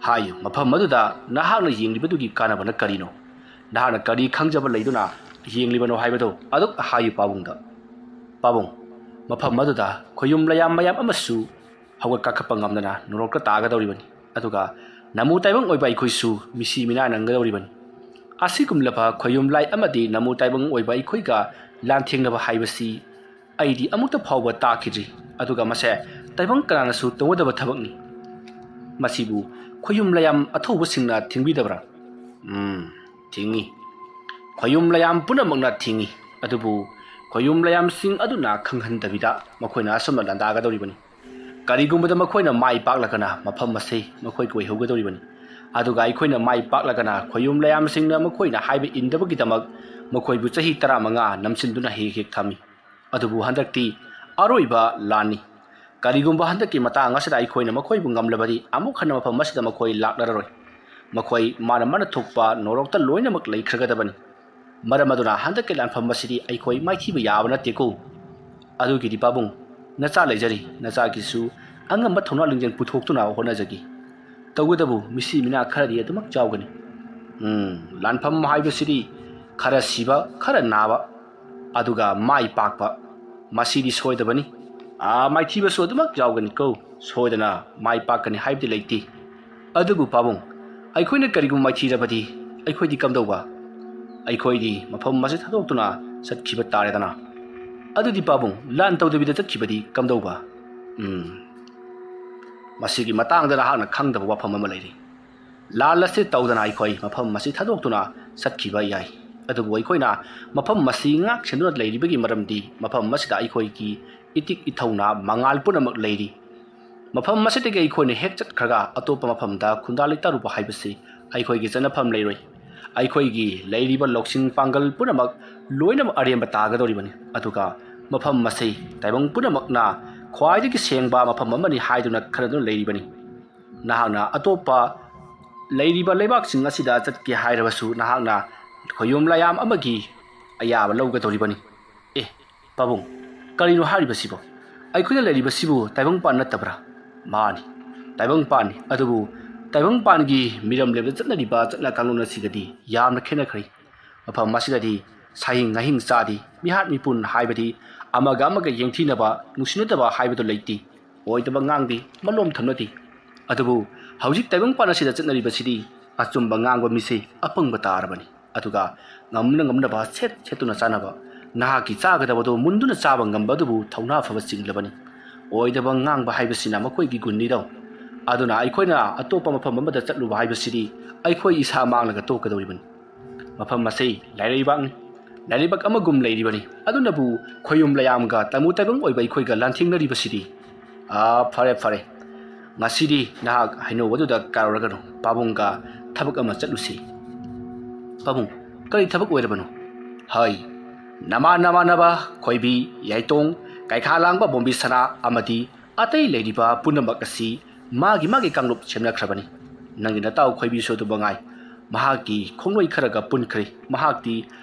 ꯍꯥꯏꯌꯨ, ꯃꯐꯝ ꯑꯗꯨꯗ ꯅꯍꯥꯛꯅ ꯌꯦꯡꯂꯤꯕꯗꯨꯒꯤ ꯀꯥꯟꯅꯕꯅ ꯀꯔꯤꯅꯣ? ꯅꯍꯥꯛꯅ ꯀꯔꯤ ꯈꯪꯖꯕ ꯂꯩꯗꯨꯅ ꯌꯦꯡꯂꯤꯕꯅꯣ ꯍꯥꯏꯕꯗꯨ ꯑꯗꯨꯛ ꯍꯥꯏꯌꯨ ꯄꯥꯕꯨꯡꯗ꯫" "ꯄꯥꯕꯨꯡ, ꯃꯐꯝ ꯑꯗꯨꯗ ꯈꯣꯌꯨꯝ ꯂꯌꯥꯝ ꯃꯌꯥꯝ ꯑꯃꯁꯨ ꯍꯧꯒꯠ ꯀꯥꯈꯠꯄ ꯉꯝꯗꯅ ꯅꯣꯔꯣꯛꯇ ꯇꯥꯒꯗꯧꯔꯤꯕꯅꯤ꯫ ꯑꯗꯨꯒ ꯅꯃꯨ ꯇꯥꯏꯕꯪ ꯑꯣꯏꯕ ꯑꯩꯈꯣꯏꯁꯨ ꯃꯤꯁꯤ ꯃꯤꯅꯥ ꯅꯪꯒꯗꯧꯔꯤꯕꯅꯤ꯫ ꯑꯁꯤꯒꯨꯝꯂꯕ ꯈꯣꯌꯨꯝ ꯂꯥꯏ ꯑꯃꯗꯤ ꯅꯃꯨ ꯇꯥꯏꯕꯪ ꯑꯣꯏꯕ ꯑꯩꯈꯣꯏꯒ ꯂꯥꯟꯊꯦꯡꯅꯕ ꯍꯥꯏꯕꯁꯤ ꯑꯩꯗꯤ ꯑꯃꯨꯛꯇ ꯐꯥꯎꯕ ꯇꯥꯈꯤꯗ꯭ꯔꯤ꯫ ꯑꯗꯨꯒ ꯃꯁꯦ ꯇꯥꯏꯕꯪ ꯀꯅꯥꯅꯁꯨ ꯇꯧꯒꯗꯕ ꯊꯕꯛꯅꯤ꯫ ꯃꯁꯤꯕꯨ ꯈꯣꯌꯨꯝ ꯂꯌꯥꯝ ꯑꯊꯧꯕꯁꯤꯡꯅ ꯊꯤꯡꯕꯤꯗꯕ꯭ꯔꯥ?" "ꯎꯝ, ꯊꯤꯡꯏ꯫ ꯈꯣꯌꯨꯝ ꯂꯌꯥꯝ ꯄꯨꯝꯅꯃꯛꯅ ꯊꯤꯡꯏ꯫ ꯑꯗꯨꯕꯨ ꯈꯣꯌꯨꯝ ꯂꯌꯥꯝꯁꯤꯡ ꯑꯗꯨꯅ ꯈꯪꯍꯟꯗꯕꯤꯗ ꯃꯈꯣꯏꯅ ꯑꯁꯨꯝꯅ ꯂꯥꯟꯗꯥꯒꯗꯧꯔꯤꯕꯅꯤ꯫ ꯀꯔꯤꯒꯨꯝꯕꯗ ꯃꯈꯣꯏꯅ ꯃꯥꯏ ꯄꯥꯛꯂꯒꯅ ꯃꯐꯝ ꯑꯁꯤ ꯃꯈꯣꯏ ꯀꯣꯏꯍꯧꯒꯗꯧꯔꯤꯕꯅꯤ꯫ ꯑꯗꯨꯒ ꯑꯩꯈꯣꯏꯅ ꯃꯥꯏ ꯄꯥꯛꯂꯒꯅ ꯈꯣꯌꯨꯝ ꯂꯌꯥꯝꯁꯤꯡꯅ ꯃꯈꯣꯏꯅ ꯍꯥꯏꯕ ꯏꯟꯗꯕꯒꯤꯗꯃꯛ ꯃꯈꯣꯏꯕꯨ ꯆꯍꯤ ꯇꯔꯥꯃꯉꯥ ꯅꯝꯁꯤꯟꯗꯨꯅ ꯍꯦꯛ ꯍꯦꯛ ꯊꯝꯃꯤ꯫ ꯑꯗꯨꯕꯨ ꯍꯟꯗꯛꯇꯤ ꯑꯔꯣꯏꯕ ꯂꯥꯟꯅꯤ꯫ ꯀꯔꯤꯒꯨꯝꯕ ꯍꯟꯗꯛꯀꯤ ꯃꯇꯥꯡ ꯑꯁꯤꯗ ꯑꯩꯈꯣꯏꯅ ꯃꯈꯣꯏꯕꯨ ꯉꯝꯂꯕꯗꯤ ꯑꯃꯨꯛ ꯍꯟꯅ ꯃꯐꯝ ꯑꯁꯤꯗ ꯃꯈꯣꯏ ꯂꯥꯛꯂꯔꯔꯣꯏ꯫ ꯃꯈꯣꯏ ꯃꯥꯅ ꯃꯥꯅ ꯊꯣꯛꯄ ꯅꯣꯔꯣꯛꯇ ꯂꯣꯏꯅꯃꯛ ꯂꯩꯈ꯭ꯔꯒꯗꯕꯅꯤ꯫ ꯃꯔꯝ ꯑꯗꯨꯅ ꯍꯟꯗꯛꯀꯤ ꯂꯥꯟꯐꯝ ꯑꯁꯤꯗꯤ ꯑꯩꯈꯣꯏ ꯃꯥꯏꯊꯤꯕ ꯌꯥꯕ ꯅꯠꯇꯦꯀꯣ꯫ ꯑꯗꯨꯒꯤꯗꯤ ꯄꯥꯕꯨꯡ, ꯅꯆꯥ ꯂꯩꯖꯔꯤ, ꯅꯆꯥꯒꯤꯁꯨ ꯑꯉꯝꯕ ꯊꯧꯅꯥ ꯂꯤꯡꯖꯦꯜ ꯄꯨꯊꯣꯛꯇꯨꯅ ꯍꯣꯠꯅꯖꯒꯦ꯫ ꯇꯧꯕꯇꯕꯨ ꯃꯤꯁꯤ ꯃꯤꯅꯥ ꯈꯔꯗꯤ ꯑꯗꯨꯃꯛ ꯌꯥꯎꯒꯅꯤ꯫ ꯎꯝ, ꯂꯥꯟꯐꯝ ꯍꯥꯏꯕꯁꯤꯗꯤ ꯈꯔ ꯁꯤꯕ, ꯈꯔ ꯅꯥꯕ, ꯑꯗꯨꯒ ꯃꯥꯏ ꯄꯥꯛꯄ, ꯃꯁꯤꯗꯤ ꯁꯣꯏꯗꯕꯅꯤ꯫ ꯑꯥ, ꯃꯥꯏꯊꯤꯕꯁꯨ ꯑꯗꯨꯃꯛ ꯌꯥꯎꯒꯅꯤꯀꯣ, ꯁꯣꯏꯗꯅ ꯃꯥꯏ ꯄꯥꯛꯀꯅꯤ ꯍꯥꯏꯕꯗꯤ ꯂꯩꯇꯦ꯫ ꯑꯗꯨꯕꯨ ꯄꯥꯕꯨꯡ, ꯑꯩꯈꯣꯏꯅ ꯀꯔꯤꯒꯨꯝꯕ ꯃꯥꯏꯊꯤꯔꯕꯗꯤ ꯑꯩꯈꯣꯏꯗꯤ ꯀꯝꯗꯧꯕ? ꯑꯩꯈꯣꯏꯗꯤ ꯃꯐꯝ ꯑꯁꯤ ꯊꯥꯗꯣꯛꯇꯨꯅ ꯆꯠꯈꯤꯕ ꯇꯥꯔꯦꯗꯅ꯫ ꯑꯗꯨꯗꯤ ꯄꯥꯕꯨꯡ, ꯂꯥꯟ ꯇꯧꯗꯕꯤꯗ ꯆꯠꯈꯤꯕꯗꯤ ꯀꯝꯗꯧꯕ? ꯎꯝ, ꯃꯁꯤꯒꯤ ꯃꯇꯥꯡꯗ ꯅꯍꯥꯛꯅ ꯈꯪꯗꯕ ꯋꯥꯐꯝ ꯑꯃ ꯂꯩꯔꯤ꯫ ꯂꯥꯟ ꯑꯁꯤ ꯇꯧꯗꯅ ꯑꯩꯈꯣꯏ ꯃꯐꯝ ꯑꯁꯤ ꯊꯥꯗꯣꯛꯇꯨꯅ ꯆꯠꯈꯤꯕ ꯌꯥꯏ꯫ ꯑꯗꯨꯕꯨ ꯑꯩꯈꯣꯏꯅ ꯃꯐꯝ ꯑꯁꯤ ꯉꯥꯛ ꯁꯦꯟꯗꯨꯅ ꯂꯩꯔꯤꯕꯒꯤ ꯃꯔꯝꯗꯤ ꯃꯐꯝ ꯑꯁꯤꯗ ꯑꯩꯈꯣꯏꯒꯤ ꯏꯇꯤꯛ ꯏꯊꯧꯅ ꯃꯉꯥꯜ ꯄꯨꯝꯅꯃꯛ ꯂꯩꯔꯤ꯫ ꯃꯐꯝ ꯑꯁꯤꯗꯒꯤ ꯑꯩꯈꯣꯏꯅ ꯍꯦꯛ ꯆꯠꯈ꯭ꯔꯒ ꯑꯇꯣꯞꯄ ꯃꯐꯝꯗ ꯈꯨꯟꯗꯥ ꯂꯩꯇꯥꯔꯨꯕ ꯍꯥꯏꯕꯁꯤ ꯑꯩꯈꯣꯏꯒꯤ ꯆꯠꯅꯐꯝ ꯂꯩꯔꯣꯏ꯫ ꯑꯩꯈꯣꯏꯒꯤ ꯂꯩꯔꯤꯕ ꯂꯧꯁꯤꯡ ꯄꯥꯡꯒꯜ ꯄꯨꯝꯅꯃꯛ ꯂꯣꯏꯅꯃꯛ ꯑꯔꯦꯝꯕ ꯇꯥꯒꯗꯧꯔꯤꯕꯅꯤ꯫ ꯑꯗꯨꯒ ꯃꯐꯝ ꯑꯁꯤ ꯇꯥꯏꯕꯪ ꯄꯨꯝꯅꯃꯛꯅ ꯈ꯭ꯋꯥꯏꯗꯒꯤ ꯁꯦꯡꯕ ꯃꯐꯝ ꯑꯃꯅꯤ ꯍꯥꯏꯗꯨꯅ ꯈꯟꯅꯗꯨꯅ ꯂꯩꯔꯤꯕꯅꯤ꯫ ꯅꯍꯥꯛꯅ ꯑꯇꯣꯞꯄ ꯂꯩꯔꯤꯕ ꯂꯩꯕꯥꯛꯁꯤꯡ ꯑꯁꯤꯗ ꯆꯠꯀꯦ ꯍꯥꯏꯔꯕꯁꯨ ꯅꯍꯥꯛꯅ ꯈꯣꯌꯨꯝ ꯂꯥꯌꯥꯝ ꯑꯃꯒꯤ ꯑꯌꯥꯕ ꯂꯧꯒꯗꯧꯔꯤꯕꯅꯤ꯫ ꯑꯦ, ꯄꯥꯕꯨꯡ, ꯀꯔꯤꯅꯣ ꯍꯥꯏꯔꯤꯕꯁꯤꯕꯣ? ꯑꯩꯈꯣꯏꯅ ꯂꯩꯔꯤꯕꯁꯤꯕꯨ ꯇꯥꯏꯕꯪꯄꯥꯟ ꯅꯠꯇꯕ꯭ꯔꯥ? ꯃꯥꯅꯤ, ꯇꯥꯏꯕꯪꯄꯥꯟꯅꯤ꯫ ꯑꯗꯨꯕꯨ ꯇꯥꯏꯕꯪꯄꯥꯟꯒꯤ ꯃꯤꯔꯝꯂꯦꯟꯗ ꯆꯠꯅꯔꯤꯕ ꯆꯠꯅ ꯀꯥꯡꯂꯣꯟ ꯑꯁꯤꯒꯗꯤ ꯌꯥꯝꯅ ꯈꯦꯠꯅꯈ꯭ꯔꯦ꯫ ꯃꯐꯝ ꯑꯁꯤꯗꯗꯤ ꯁꯥꯍꯤꯡ ꯉꯥꯍꯤꯡ ꯆꯥꯗꯦ, ꯃꯤꯍꯥꯠ ꯃꯤꯄꯨꯟ ꯍꯥꯏꯕꯗꯤ ꯑꯃꯒ ꯑꯃꯒ ꯌꯦꯡꯊꯤꯅꯕ, ꯅꯨꯡꯁꯤꯅꯗꯕ ꯍꯥꯏꯕꯗꯨ ꯂꯩꯇꯦ꯫ ꯑꯣꯏꯗꯕ ꯉꯥꯡꯗꯦ, ꯃꯂꯣꯝ ꯊꯝꯅꯗꯦ꯫ ꯑꯗꯨꯕꯨ ꯍꯧꯖꯤꯛ ꯇꯥꯏꯕꯪꯄꯥꯟ ꯑꯁꯤꯗ ꯆꯠꯅꯔꯤꯕꯁꯤꯗꯤ ꯑꯆꯨꯝꯕ ꯉꯥꯡꯕ ꯃꯤꯁꯦ ꯑꯄꯪꯕ ꯇꯥꯔꯕꯅꯤ꯫ ꯑꯗꯨꯒ ꯉꯝꯅ ꯉꯝꯅꯕ ꯁꯦꯠ ꯁꯦꯠꯇꯨꯅ ꯆꯥꯅꯕ, ꯅꯍꯥꯛꯀꯤ ꯆꯥꯒꯗꯕꯗꯨ ꯃꯨꯟꯗꯨꯅ ꯆꯥꯕ ꯉꯝꯕ ꯑꯗꯨꯕꯨ ꯊꯧꯅꯥ ꯐꯕ ꯆꯤꯡꯂꯕꯅꯤ꯫ ꯑꯣꯏꯗꯕ ꯉꯥꯡꯕ ꯍꯥꯏꯕꯁꯤꯅ ꯃꯈꯣꯏꯒꯤ ꯒꯨꯟꯅꯤꯗꯣ꯫ ꯑꯗꯨꯅ ꯑꯩꯈꯣꯏꯅ ꯑꯇꯣꯞꯄ ꯃꯐꯝ ꯑꯃꯗ ꯆꯠꯂꯨꯕ ꯍꯥꯏꯕꯁꯤꯗꯤ ꯑꯩꯈꯣꯏ ꯏꯁꯥ ꯃꯥꯡꯂꯒ ꯇꯣꯛꯀꯗꯧꯔꯤꯕꯅꯤ꯫ ꯃꯐꯝ ꯑꯁꯤ ꯂꯥꯏꯔꯩꯕꯥꯛꯅꯤ꯫ ꯂꯥꯏꯔꯩꯕꯥꯛ ꯑꯃꯒꯨꯝ ꯂꯩꯔꯤꯕꯅꯤ꯫ ꯑꯗꯨꯅꯕꯨ ꯈꯣꯌꯨꯝ ꯂꯌꯥꯝꯒ ꯇꯥꯃꯨ ꯇꯥꯏꯕꯪ ꯑꯣꯏꯕ ꯑꯩꯈꯣꯏꯒ ꯂꯥꯟꯊꯦꯡꯅꯔꯤꯕꯁꯤꯗꯤ꯫ ꯑꯥ, ꯐꯔꯦ, ꯐꯔꯦ꯫ ꯉꯁꯤꯗꯤ ꯅꯍꯥꯛ ꯍꯩꯅꯧ ꯑꯗꯨꯗ ꯀꯥꯔꯨꯔꯒꯅꯨ꯫ ꯄꯥꯕꯨꯡꯒ ꯊꯕꯛ ꯑꯃ ꯆꯠꯂꯨꯁꯤ꯫ ꯄꯥꯕꯨꯡ, ꯀꯔꯤ ꯊꯕꯛ ꯑꯣꯏꯔꯕꯅꯣ? ꯍꯩ, ꯅꯃꯥꯟ ꯅꯃꯥꯟꯅꯕ ꯈꯣꯏꯕꯤ, ꯌꯥꯏꯇꯣꯡ, ꯀꯩꯈꯥ ꯂꯥꯡꯕ ꯕꯣꯝꯕꯤ ꯁꯅꯥ ꯑꯃꯗꯤ ꯑꯇꯩ ꯂꯩꯔꯤꯕ ꯄꯨꯝꯅꯃꯛ ꯑꯁꯤ ꯃꯥꯒꯤ ꯃꯥꯒꯤ ꯀꯥꯡꯂꯨꯞ ꯁꯦꯝꯅꯈ꯭ꯔꯕꯅꯤ꯫ ꯅꯪꯒꯤ ꯅꯇꯥꯎ ꯈꯣꯏꯕꯤꯁꯨ ꯑꯗꯨ ꯃꯉꯥꯏ꯫ ꯃꯍꯥꯛꯀꯤ ꯈꯣꯡꯂꯣꯏ ꯈꯔꯒ ꯄꯨꯟꯈ꯭ꯔꯦ꯫ ꯃꯍꯥꯛꯇꯤ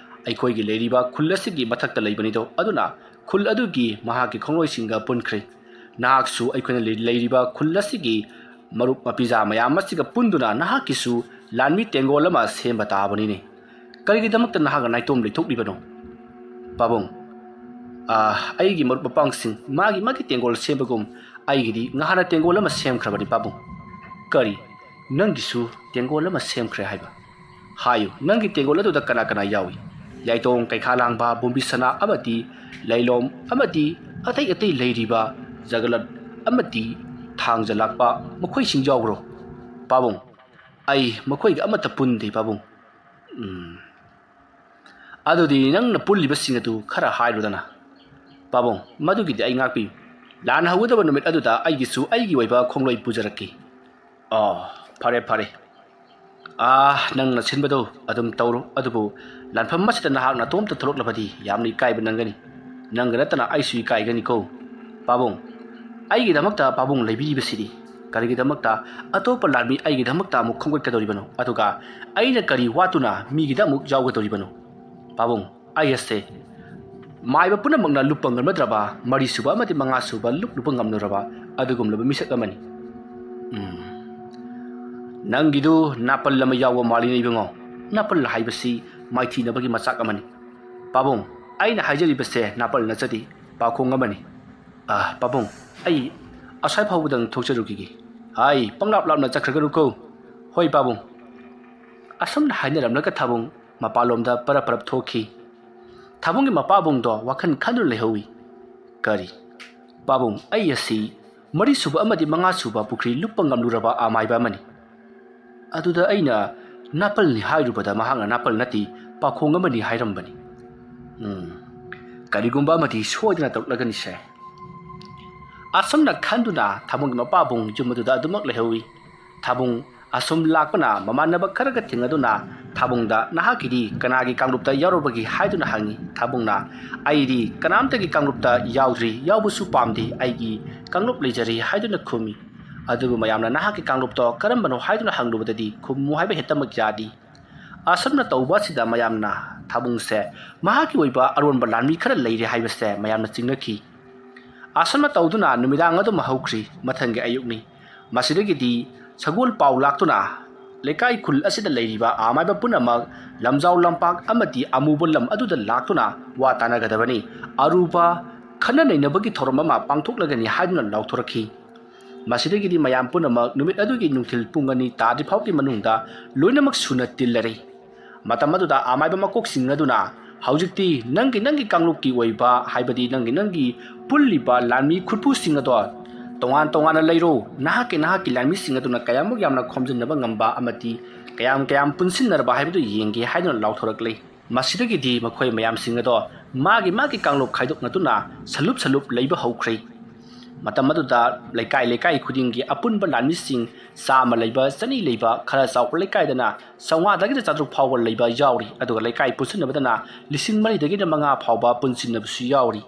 ꯑꯩꯈꯣꯏꯒꯤ ꯂꯩꯔꯤꯕ ꯈꯨꯜ ꯑꯁꯤꯒꯤ ꯃꯊꯛꯇ ꯂꯩꯕꯅꯤꯗꯣ, ꯑꯗꯨꯅ ꯈꯨꯜ ꯑꯗꯨꯒꯤ ꯃꯍꯥꯛꯀꯤ ꯈꯣꯡꯂꯣꯏꯁꯤꯡꯒ ꯄꯨꯟꯈ꯭ꯔꯦ꯫ ꯅꯍꯥꯛꯁꯨ ꯑꯩꯈꯣꯏꯅ ꯂꯩ-, ꯂꯩꯔꯤꯕ ꯈꯨꯜ ꯑꯁꯤꯒꯤ ꯃꯔꯨꯞ ꯃꯄꯤꯖꯥ ꯃꯌꯥꯝ ꯑꯁꯤꯒ ꯄꯨꯟꯗꯨꯅ ꯅꯍꯥꯛꯀꯤꯁꯨ ꯂꯥꯟꯃꯤ ꯇꯦꯡꯒꯣꯜ ꯑꯃ ꯁꯦꯝꯕ ꯇꯥꯕꯅꯤꯅꯦ꯫ ꯀꯔꯤꯒꯤꯗꯃꯛꯇ ꯅꯍꯥꯛꯅ ꯅꯥꯏꯇꯣꯝ ꯂꯩꯊꯣꯛꯂꯤꯕꯅꯣ? ꯄꯥꯕꯨꯡ, ꯑꯥ, ꯑꯩꯒꯤ ꯃꯔꯨꯞ ꯃꯄꯥꯡꯁꯤꯡ ꯃꯥꯒꯤ ꯃꯥꯒꯤ ꯇꯦꯡꯒꯣꯜ ꯁꯦꯝꯕꯒꯨꯝ ꯑꯩꯒꯤꯗꯤ ꯉꯍꯥꯟꯅ ꯇꯦꯡꯒꯣꯜ ꯑꯃ ꯁꯦꯝꯈ꯭ꯔꯕꯅꯤ, ꯄꯥꯕꯨꯡ꯫ ꯀꯔꯤ? ꯅꯪꯒꯤꯁꯨ ꯇꯦꯡꯒꯣꯜ ꯑꯃ ꯁꯦꯝꯈ꯭ꯔꯦ ꯍꯥꯏꯕ? ꯍꯥꯏꯌꯨ, ꯅꯪꯒꯤ ꯇꯦꯡꯒꯣꯜ ꯑꯗꯨꯗ ꯀꯅꯥ ꯀꯅꯥ ꯌꯥꯎꯏ? ꯌꯥꯏꯇꯣꯡ, ꯀꯩꯈꯥ ꯂꯥꯡꯕ, ꯕꯣꯝꯕꯤ ꯁꯅꯥ ꯑꯃꯗꯤ ꯂꯩꯂꯣꯝ ꯑꯃꯗꯤ ꯑꯇꯩ ꯑꯇꯩ ꯂꯩꯔꯤꯕ ꯖꯒꯂꯠ ꯑꯃꯗꯤ ꯊꯥꯡꯖ ꯂꯥꯛꯄ ꯃꯈꯣꯏꯁꯤꯡ ꯌꯥꯎꯕ꯭ꯔꯣ? ꯄꯥꯕꯨꯡ, ꯑꯩ ꯃꯈꯣꯏꯒ ꯑꯃꯠꯇ ꯄꯨꯟꯗꯦ, ꯄꯥꯕꯨꯡ꯫ ꯎꯝ꯫ ꯑꯗꯨꯗꯤ ꯅꯪꯅ ꯄꯨꯜꯂꯤꯕꯁꯤꯡ ꯑꯗꯨ ꯈꯔ ꯍꯥꯏꯔꯨꯗꯅ꯫ ꯄꯥꯕꯨꯡ, ꯃꯗꯨꯒꯤꯗꯤ ꯑꯩ ꯉꯥꯛꯄꯤꯌꯨ꯫ ꯂꯥꯟ ꯍꯧꯒꯗꯕ ꯅꯨꯃꯤꯠ ꯑꯗꯨꯗ ꯑꯩꯒꯤꯁꯨ ꯑꯩꯒꯤ ꯑꯣꯏꯕ ꯈꯣꯡꯂꯣꯏ ꯄꯨꯖꯔꯛꯀꯦ꯫ ꯑꯣ, ꯐꯔꯦ, ꯐꯔꯦ꯫ ꯑꯥ, ꯅꯪꯅ ꯁꯤꯟꯕꯗꯣ ꯑꯗꯨꯝ ꯇꯧꯔꯣ꯫ ꯑꯗꯨꯕꯨ ꯂꯥꯟꯐꯝ ꯑꯁꯤꯗ ꯅꯍꯥꯛ ꯅꯇꯣꯝꯇ ꯊꯣꯛꯂꯛꯂꯕꯗꯤ ꯌꯥꯝꯅ ꯏꯀꯥꯏꯕ ꯅꯪꯒꯅꯤ꯫ ꯅꯪꯒ ꯅꯠꯇꯅ ꯑꯩꯁꯨ ꯏꯀꯥꯏꯒꯅꯤꯀꯣ꯫ ꯄꯥꯕꯨꯡ, ꯑꯩꯒꯤꯗꯃꯛꯇ ꯄꯥꯕꯨꯡ ꯂꯩꯕꯤꯔꯤꯕꯁꯤꯗꯤ꯫ ꯀꯔꯤꯒꯤꯗꯃꯛꯇ ꯑꯇꯣꯞꯄ ꯂꯥꯟꯃꯤ ꯑꯩꯒꯤꯗꯃꯛꯇ ꯑꯃꯨꯛ ꯈꯣꯝꯒꯠꯀꯗꯧꯔꯤꯕꯅꯣ? ꯑꯗꯨꯒ ꯑꯩꯅ ꯀꯔꯤ ꯋꯥꯠꯇꯨꯅ ꯃꯤꯒꯤꯗ ꯑꯃꯨꯛ ꯌꯥꯎꯒꯗꯧꯔꯤꯕꯅꯣ? ꯄꯥꯕꯨꯡ, ꯑꯩ ꯑꯁꯦ ꯃꯥꯏꯕ ꯄꯨꯝꯅꯃꯛꯅ ꯂꯨꯞꯄ ꯉꯝꯅꯗ꯭ꯔꯕ ꯃꯔꯤꯁꯨꯕ ꯑꯃꯗꯤ ꯃꯉꯥꯁꯨꯕ ꯂꯨꯞ ꯂꯨꯞꯄ ꯉꯝꯂꯨꯔꯕ ꯑꯗꯨꯒꯨꯝꯂꯕ ꯃꯤꯁꯛ ꯑꯃꯅꯤ꯫ ꯎꯝ꯫ ꯅꯪꯒꯤꯗꯨ ꯅꯥꯄꯜ ꯑꯃ ꯌꯥꯎꯕ ꯃꯥꯜꯂꯤꯅꯦ ꯏꯕꯨꯡꯉꯣ꯫ ꯅꯥꯄꯜ ꯍꯥꯏꯕꯁꯤ ꯃꯥꯏꯊꯤꯅꯕꯒꯤ ꯃꯆꯥꯛ ꯑꯃꯅꯤ꯫ ꯄꯥꯕꯨꯡ, ꯑꯩꯅ ꯍꯥꯏꯖꯔꯤꯕꯁꯦ ꯅꯥꯄꯜ ꯅꯠꯆꯗꯦ, ꯄꯥꯈꯣꯡ ꯑꯃꯅꯤ꯫ ꯑꯥ, ꯄꯥꯕꯨꯡ, ꯑꯩ ꯑꯁ꯭ꯋꯥꯏ ꯐꯥꯎꯕꯗꯪ ꯊꯣꯛꯆꯔꯨꯈꯤꯒꯦ꯫ ꯍꯥꯏ, ꯄꯪꯂꯥꯞ ꯂꯥꯞꯅ ꯆꯠꯈ꯭ꯔꯒꯅꯨꯀꯣ꯫ ꯍꯣꯏ ꯄꯥꯕꯨꯡ꯫ ꯑꯁꯨꯝꯅ ꯍꯥꯏꯅꯔꯝꯂꯒ ꯊꯥꯕꯨꯡ ꯃꯄꯥꯟꯂꯣꯝꯗ ꯄꯔꯞ ꯄꯔꯞ ꯊꯣꯛꯈꯤ꯫ ꯊꯥꯕꯨꯡꯒꯤ ꯃꯄꯥꯕꯨꯡꯗꯣ ꯋꯥꯈꯜ ꯈꯟꯗꯨꯅ ꯂꯩꯍꯧꯏ꯫ ꯀꯔꯤ? ꯄꯥꯕꯨꯡ, ꯑꯩ ꯑꯁꯤ ꯃꯔꯤꯁꯨꯕ ꯑꯃꯗꯤ ꯃꯉꯥꯁꯨꯕ ꯄꯨꯈ꯭ꯔꯤ ꯂꯨꯞꯄ ꯉꯝꯂꯨꯔꯕ ꯑꯃꯥꯏꯕ ꯑꯃꯅꯤ꯫ ꯑꯗꯨꯗ ꯑꯩꯅ ꯅꯥꯄꯜꯅꯤ ꯍꯥꯏꯔꯨꯕꯗ ꯃꯍꯥꯛꯅ ꯅꯥꯄꯜ ꯅꯠꯇꯦ, ꯄꯥꯈꯣꯡ ꯑꯃꯅꯤ ꯍꯥꯏꯔꯝꯕꯅꯤ꯫ ꯎꯝ, ꯀꯔꯤꯒꯨꯝꯕ ꯑꯃꯗꯤ ꯁꯣꯏꯗꯅ ꯇꯧꯔꯛꯂꯒꯅꯤꯁꯦ꯫ ꯑꯁꯨꯝꯅ ꯈꯟꯗꯨꯅ ꯊꯥꯕꯨꯡꯒꯤ ꯃꯄꯥꯕꯨꯡ ꯌꯨꯝ ꯑꯗꯨꯗ ꯑꯗꯨꯃꯛ ꯂꯩꯍꯧꯏ꯫ ꯊꯥꯕꯨꯡ ꯑꯁꯨꯝ ꯂꯥꯛꯄꯅ ꯃꯃꯥꯟꯅꯕ ꯈꯔꯒ ꯊꯦꯡꯅꯗꯨꯅ ꯊꯥꯕꯨꯡꯗ "ꯅꯍꯥꯛꯀꯤꯗꯤ ꯀꯅꯥꯒꯤ ꯀꯥꯡꯂꯨꯞꯇ ꯌꯥꯎꯔꯨꯕꯒꯦ?" ꯍꯥꯏꯗꯨꯅ ꯍꯪꯉꯤ꯫ ꯊꯥꯕꯨꯡꯅ "ꯑꯩꯗꯤ ꯀꯅꯥꯝꯇꯒꯤ ꯀꯥꯡꯂꯨꯞꯇ ꯌꯥꯎꯗ꯭ꯔꯤ, ꯌꯥꯎꯕꯁꯨ ꯄꯥꯝꯗꯦ, ꯑꯩꯒꯤ ꯀꯥꯡꯂꯨꯞ ꯂꯩꯖꯔꯤ" ꯍꯥꯏꯗꯨꯅ ꯈꯨꯝꯃꯤ꯫ ꯑꯗꯨꯕꯨ ꯃꯌꯥꯝꯅ "ꯅꯍꯥꯛꯀꯤ ꯀꯥꯡꯂꯨꯞꯇꯣ ꯀꯔꯝꯕꯅꯣ?" ꯍꯥꯏꯗꯨꯅ ꯍꯪꯂꯨꯕꯗꯗꯤ ꯈꯨꯝꯃꯨ ꯍꯥꯏꯕ ꯍꯦꯛꯇꯃꯛ ꯌꯥꯗꯦ꯫ ꯑꯁꯨꯝꯅ ꯇꯧꯕ ꯑꯁꯤꯗ ꯃꯌꯥꯝꯅ ꯊꯥꯕꯨꯡꯁꯦ ꯃꯍꯥꯛꯀꯤ ꯑꯣꯏꯕ ꯑꯔꯣꯟꯕ ꯂꯥꯟꯃꯤ ꯈꯔ ꯂꯩꯔꯦ ꯍꯥꯏꯕꯁꯦ ꯃꯌꯥꯝꯅ ꯆꯤꯡꯅꯈꯤ꯫ ꯑꯁꯨꯝꯅ ꯇꯧꯗꯨꯅ ꯅꯨꯃꯤꯗꯥꯡ ꯑꯗꯨꯃ ꯍꯧꯈ꯭ꯔꯤ꯫ ꯃꯊꯪꯒꯤ ꯑꯌꯨꯛꯅꯤ꯫ ꯃꯁꯤꯗꯒꯤꯗꯤ ꯁꯒꯣꯜ ꯄꯥꯎ ꯂꯥꯛꯇꯨꯅ ꯂꯩꯀꯥꯏ ꯈꯨꯜ ꯑꯁꯤꯗ ꯂꯩꯔꯤꯕ ꯑꯃꯥꯏꯕ ꯄꯨꯝꯅꯃꯛ ꯂꯝꯖꯥꯎ ꯂꯝꯄꯥꯛ ꯑꯃꯗꯤ ꯑꯃꯨꯕ ꯂꯝ ꯑꯗꯨꯗ ꯂꯥꯛꯇꯨꯅ ꯋꯥ ꯇꯥꯅꯒꯗꯕꯅꯤ꯫ ꯑꯔꯨꯕ ꯈꯟꯅ ꯅꯩꯅꯕꯒꯤ ꯊꯧꯔꯝ ꯑꯃ ꯄꯥꯡꯊꯣꯛꯂꯒꯅꯤ ꯍꯥꯏꯗꯨꯅ ꯂꯥꯎꯊꯣꯔꯛꯈꯤ꯫ ꯃꯁꯤꯗꯒꯤꯗꯤ ꯃꯌꯥꯝ ꯄꯨꯝꯅꯃꯛ ꯅꯨꯃꯤꯠ ꯑꯗꯨꯒꯤ ꯅꯨꯡꯊꯤꯜ ꯄꯨꯡ ꯑꯅꯤ ꯇꯥꯗ꯭ꯔꯤ ꯐꯥꯎꯒꯤ ꯃꯅꯨꯡꯗ ꯂꯣꯏꯅꯃꯛ ꯁꯨꯅ ꯇꯤꯜꯂꯔꯦ꯫ ꯃꯇꯝ ꯑꯗꯨꯗ ꯑꯃꯥꯏꯕ ꯃꯀꯣꯛꯁꯤꯡ ꯑꯗꯨꯅ, "ꯍꯧꯖꯤꯛꯇꯤ ꯅꯪꯒꯤ ꯅꯪꯒꯤ ꯀꯥꯡꯂꯨꯞꯀꯤ ꯑꯣꯏꯕ, ꯍꯥꯏꯕꯗꯤ ꯅꯪꯒꯤ ꯅꯪꯒꯤ ꯄꯨꯜꯂꯤꯕ ꯂꯥꯟꯃꯤ ꯈꯨꯠꯄꯨꯁꯤꯡ ꯑꯗꯣ ꯇꯣꯉꯥꯟ ꯇꯣꯉꯥꯟꯅ ꯂꯩꯔꯣ꯫ ꯅꯍꯥꯛꯀꯤ ꯅꯍꯥꯛꯀꯤ ꯂꯥꯟꯃꯤꯁꯤꯡ ꯑꯗꯨꯅ ꯀꯌꯥꯃꯨꯛ ꯌꯥꯝꯅ ꯈꯣꯝꯖꯤꯟꯅꯕ ꯉꯝꯕ ꯑꯃꯗꯤ ꯀꯌꯥꯝ ꯀꯌꯥꯝ ꯄꯨꯟꯁꯤꯟꯅꯔꯕ ꯍꯥꯏꯕꯗꯨ ꯌꯦꯡꯒꯦ" ꯍꯥꯏꯗꯨꯅ ꯂꯥꯎꯊꯣꯔꯛꯂꯦ꯫ ꯃꯁꯤꯗꯒꯤꯗꯤ ꯃꯈꯣꯏ ꯃꯌꯥꯝꯁꯤꯡ ꯑꯗꯣ ꯃꯥꯒꯤ ꯃꯥꯒꯤ ꯀꯥꯡꯂꯨꯞ ꯈꯥꯏꯗꯣꯛꯅꯗꯨꯅ ꯁꯂꯨꯞ ꯁꯂꯨꯞ ꯂꯩꯕ ꯍꯧꯈ꯭ꯔꯦ꯫ ꯃꯇꯝ ꯑꯗꯨꯗ ꯂꯩꯀꯥꯏ ꯂꯩꯀꯥꯏ ꯈꯨꯗꯤꯡꯒꯤ ꯑꯄꯨꯟꯕ ꯂꯥꯟꯃꯤꯁꯤꯡ ꯆꯥꯝꯃ ꯂꯩꯕ, ꯆꯅꯤ ꯂꯩꯕ, ꯈꯔ ꯆꯥꯎꯕ ꯂꯩꯀꯥꯏꯗꯅ ꯆꯥꯝꯃꯉꯥꯗꯒꯤꯅ ꯆꯥꯇ꯭ꯔꯨꯛ ꯐꯥꯎꯕ ꯂꯩꯕ ꯌꯥꯎꯔꯤ, ꯑꯗꯨꯒ ꯂꯩꯀꯥꯏ ꯄꯨꯟꯁꯤꯟꯅꯕꯗꯅ ꯂꯤꯁꯤꯡ ꯃꯔꯤꯗꯒꯤꯅ ꯃꯉꯥ ꯐꯥꯎꯕ ꯄꯨꯟꯁꯤꯟꯅꯕꯁꯨ ꯌꯥꯎꯔꯤ꯫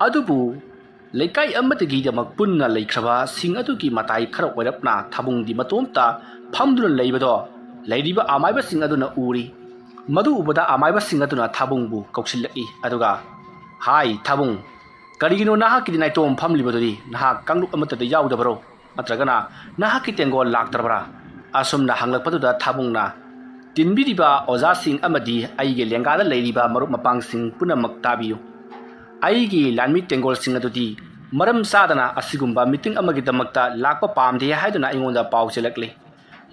ꯑꯗꯨꯕꯨ ꯂꯩꯀꯥꯏ ꯑꯃꯗꯒꯤꯗꯃꯛ ꯄꯨꯟꯅ ꯂꯩꯈ꯭ꯔꯕꯁꯤꯡ ꯑꯗꯨꯒꯤ ꯃꯇꯥꯏ ꯈꯔ ꯑꯣꯏꯔꯞꯅ ꯊꯥꯕꯨꯡꯗꯤ ꯃꯇꯣꯝꯇ ꯐꯝꯗꯨꯅ ꯂꯩꯕꯗꯣ ꯂꯩꯔꯤꯕ ꯑꯃꯥꯏꯕꯁꯤꯡ ꯑꯗꯨꯅ ꯎꯔꯤ꯫ ꯃꯗꯨ ꯎꯕꯗ ꯑꯃꯥꯏꯕꯁꯤꯡ ꯑꯗꯨꯅ ꯊꯥꯕꯨꯡꯕꯨ ꯀꯧꯁꯤꯜꯂꯛꯏ꯫ ꯑꯗꯨꯒ, "ꯍꯥꯏ ꯊꯥꯕꯨꯡ, ꯀꯔꯤꯒꯤꯅꯣ ꯅꯍꯥꯛꯀꯤꯗꯤ ꯅꯥꯏꯇꯣꯝ ꯐꯝꯂꯤꯕꯗꯨꯗꯤ? ꯅꯍꯥꯛ ꯀꯥꯡꯂꯨꯞ ꯑꯃꯠꯇꯗ ꯌꯥꯎꯗꯕꯔꯣ? ꯅꯠꯇ꯭ꯔꯒꯅ ꯅꯍꯥꯛꯀꯤ ꯇꯦꯡꯒꯣꯜ ꯂꯥꯛꯇ꯭ꯔꯕ꯭ꯔꯥ?" ꯑꯁꯨꯝꯅ ꯍꯪꯂꯛꯄꯗꯨꯗ ꯊꯥꯕꯨꯡꯅ, "ꯇꯤꯟꯕꯤꯔꯤꯕ ꯑꯣꯖꯥꯁꯤꯡ ꯑꯃꯗꯤ ꯑꯩꯒꯤ ꯂꯦꯡꯒꯥꯗ ꯂꯩꯔꯤꯕ ꯃꯔꯨꯞ ꯃꯄꯥꯡꯁꯤꯡ ꯄꯨꯝꯅꯃꯛ ꯇꯥꯕꯤꯌꯨ꯫ ꯑꯩꯒꯤ ꯂꯥꯟꯃꯤ ꯇꯦꯡꯒꯣꯜꯁꯤꯡ ꯑꯗꯨꯗꯤ ꯃꯔꯝ ꯆꯥꯗꯅ ꯑꯁꯤꯒꯨꯝꯕ ꯃꯤꯇꯤꯡ ꯑꯃꯒꯤꯗꯃꯛꯇ ꯂꯥꯛꯄ ꯄꯥꯝꯗꯦ ꯍꯥꯏꯗꯨꯅ ꯑꯩꯉꯣꯟꯗ ꯄꯥꯎ ꯆꯦꯜꯂꯛꯂꯤ꯫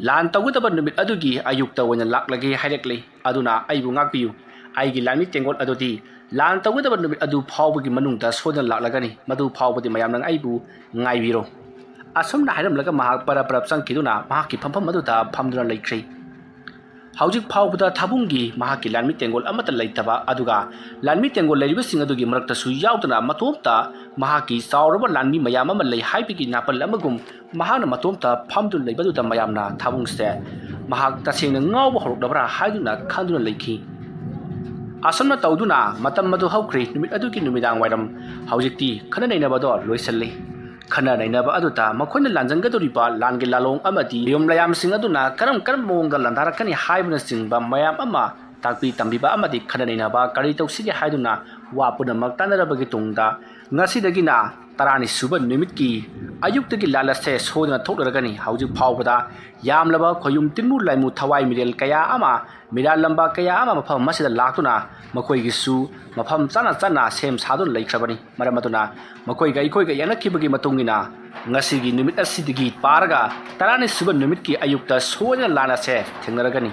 ꯂꯥꯟ ꯇꯧꯒꯗꯕ ꯅꯨꯃꯤꯠ ꯑꯗꯨꯒꯤ ꯑꯌꯨꯛꯇ ꯑꯣꯏꯅ ꯂꯥꯛꯂꯒꯦ ꯍꯥꯏꯔꯛꯂꯤ꯫ ꯑꯗꯨꯅ ꯑꯩꯕꯨ ꯉꯥꯛꯄꯤꯌꯨ꯫ ꯑꯩꯒꯤ ꯂꯥꯟꯃꯤ ꯇꯦꯡꯒꯣꯜ ꯑꯗꯨꯗꯤ ꯂꯥꯟ ꯇꯧꯒꯗꯕ ꯅꯨꯃꯤꯠ ꯑꯗꯨ ꯐꯥꯎꯕꯒꯤ ꯃꯅꯨꯡꯗ ꯁꯣꯏꯗꯅ ꯂꯥꯛꯂꯒꯅꯤ꯫ ꯃꯗꯨ ꯐꯥꯎꯕꯗꯤ ꯃꯌꯥꯝꯅ ꯑꯩꯕꯨ ꯉꯥꯏꯕꯤꯔꯣ꯫" ꯑꯁꯨꯝꯅ ꯍꯥꯏꯔꯝꯂꯒ ꯃꯍꯥꯛ ꯄꯔꯞ ꯄꯔꯞ ꯆꯪꯈꯤꯗꯨꯅ ꯃꯍꯥꯛꯀꯤ ꯐꯝꯐꯝ ꯑꯗꯨꯗ ꯐꯝꯗꯨꯅ ꯂꯩꯈ꯭ꯔꯦ꯫ ꯍꯧꯖꯤꯛ ꯐꯥꯎꯕꯗ ꯊꯥꯕꯨꯡꯒꯤ ꯃꯍꯥꯛꯀꯤ ꯂꯥꯟꯃꯤ ꯇꯦꯡꯒꯣꯜ ꯑꯃꯠꯇ ꯂꯩꯇꯕ, ꯑꯗꯨꯒ ꯂꯥꯟꯃꯤ ꯇꯦꯡꯒꯣꯜ ꯂꯩꯔꯤꯕꯁꯤꯡ ꯑꯗꯨꯒꯤ ꯃꯔꯛꯇꯁꯨ ꯌꯥꯎꯗꯅ ꯃꯇꯣꯝꯇ ꯃꯍꯥꯛꯀꯤ ꯆꯥꯎꯔꯕ ꯂꯥꯟꯃꯤ ꯃꯌꯥꯝ ꯑꯃ ꯂꯩ ꯍꯥꯏꯕꯒꯤ ꯅꯥꯄꯜ ꯑꯃꯒꯨꯝ ꯃꯍꯥꯛꯅ ꯃꯇꯣꯝꯇ ꯐꯝꯗꯨꯅ ꯂꯩꯕꯗꯨꯗ ꯃꯌꯥꯝꯅ ꯊꯥꯕꯨꯡꯁꯦ ꯃꯍꯥꯛ ꯇꯁꯦꯡꯅ ꯉꯥꯎꯕ ꯍꯧꯔꯛꯂꯕ꯭ꯔꯥ ꯍꯥꯏꯗꯨꯅ ꯈꯟꯗꯨꯅ ꯂꯩꯈꯤ꯫ ꯑꯁꯨꯝꯅ ꯇꯧꯗꯨꯅ ꯃꯇꯝ ꯑꯗꯨ ꯍꯧꯈ꯭ꯔꯦ꯫ ꯅꯨꯃꯤꯠ ꯑꯗꯨꯒꯤ ꯅꯨꯃꯤꯗꯥꯡ ꯋꯥꯏꯔꯝ꯫ ꯍꯧꯖꯤꯛꯇꯤ ꯈꯟꯅ ꯅꯩꯅꯕꯗꯣ ꯂꯣꯏꯁꯤꯜꯂꯤ꯫ ꯈꯟꯅ ꯅꯩꯅꯕ ꯑꯗꯨꯗ ꯃꯈꯣꯏꯅ ꯂꯥꯟꯖꯟꯒꯗꯧꯔꯤꯕ ꯂꯥꯟꯒꯤ ꯂꯥꯂꯣꯡ ꯑꯃꯗꯤ ꯌꯨꯝ ꯂꯌꯥꯝꯁꯤꯡ ꯑꯗꯨꯅ ꯀꯔꯝ ꯀꯔꯝꯕ ꯃꯑꯣꯡꯗ ꯂꯥꯟꯗꯥꯔꯛꯀꯅꯤ ꯍꯥꯏꯕꯅꯆꯤꯡꯕ ꯃꯌꯥꯝ ꯑꯃ ꯇꯥꯛꯄꯤ ꯇꯝꯕꯤꯕ ꯑꯃꯗꯤ ꯈꯟꯅ ꯅꯩꯅꯕ ꯀꯔꯤ ꯇꯧꯁꯤꯒꯦ ꯍꯥꯏꯗꯨꯅ ꯋꯥ ꯄꯨꯝꯅꯃꯛ ꯇꯥꯟꯅꯔꯕꯒꯤ ꯇꯨꯡꯗ, ꯉꯁꯤꯗꯒꯤꯅ ꯇꯔꯥꯅꯤ ꯁꯨꯕ ꯅꯨꯃꯤꯠꯀꯤ ꯑꯌꯨꯛꯇꯒꯤ ꯂꯥꯟ ꯑꯁꯦ ꯁꯣꯏꯗꯅ ꯊꯣꯛꯂꯔꯒꯅꯤ꯫ ꯍꯧꯖꯤꯛ ꯐꯥꯎꯕꯗ ꯌꯥꯝꯂꯕ ꯈꯣꯌꯨꯝ ꯇꯤꯟꯃꯨ ꯂꯥꯏꯃꯨ ꯊꯋꯥꯏ ꯃꯤꯔꯦꯜ ꯀꯌꯥ ꯑꯃ, ꯃꯤꯔꯥꯜꯂꯝꯕ ꯀꯌꯥ ꯑꯃ ꯃꯐꯝ ꯑꯁꯤꯗ ꯂꯥꯛꯇꯨꯅ ꯃꯈꯣꯏꯒꯤꯁꯨ ꯃꯐꯝ ꯆꯥꯅ ꯆꯥꯅ ꯁꯦꯝ ꯁꯥꯗꯨꯅ ꯂꯩꯈ꯭ꯔꯕꯅꯤ꯫ ꯃꯔꯝ ꯑꯗꯨꯅ ꯃꯈꯣꯏꯒ ꯑꯩꯈꯣꯏꯒ ꯌꯦꯡꯅꯈꯤꯕꯒꯤ ꯃꯇꯨꯡ ꯏꯟꯅ ꯉꯁꯤꯒꯤ ꯅꯨꯃꯤꯠ ꯑꯁꯤꯗꯒꯤ ꯄꯥꯔꯒ ꯇꯔꯥꯅꯤ ꯁꯨꯕ ꯅꯨꯃꯤꯠꯀꯤ ꯑꯌꯨꯛꯇ ꯁꯣꯏꯗꯅ ꯂꯥꯟ ꯑꯁꯦ ꯊꯦꯡꯅꯔꯒꯅꯤ꯫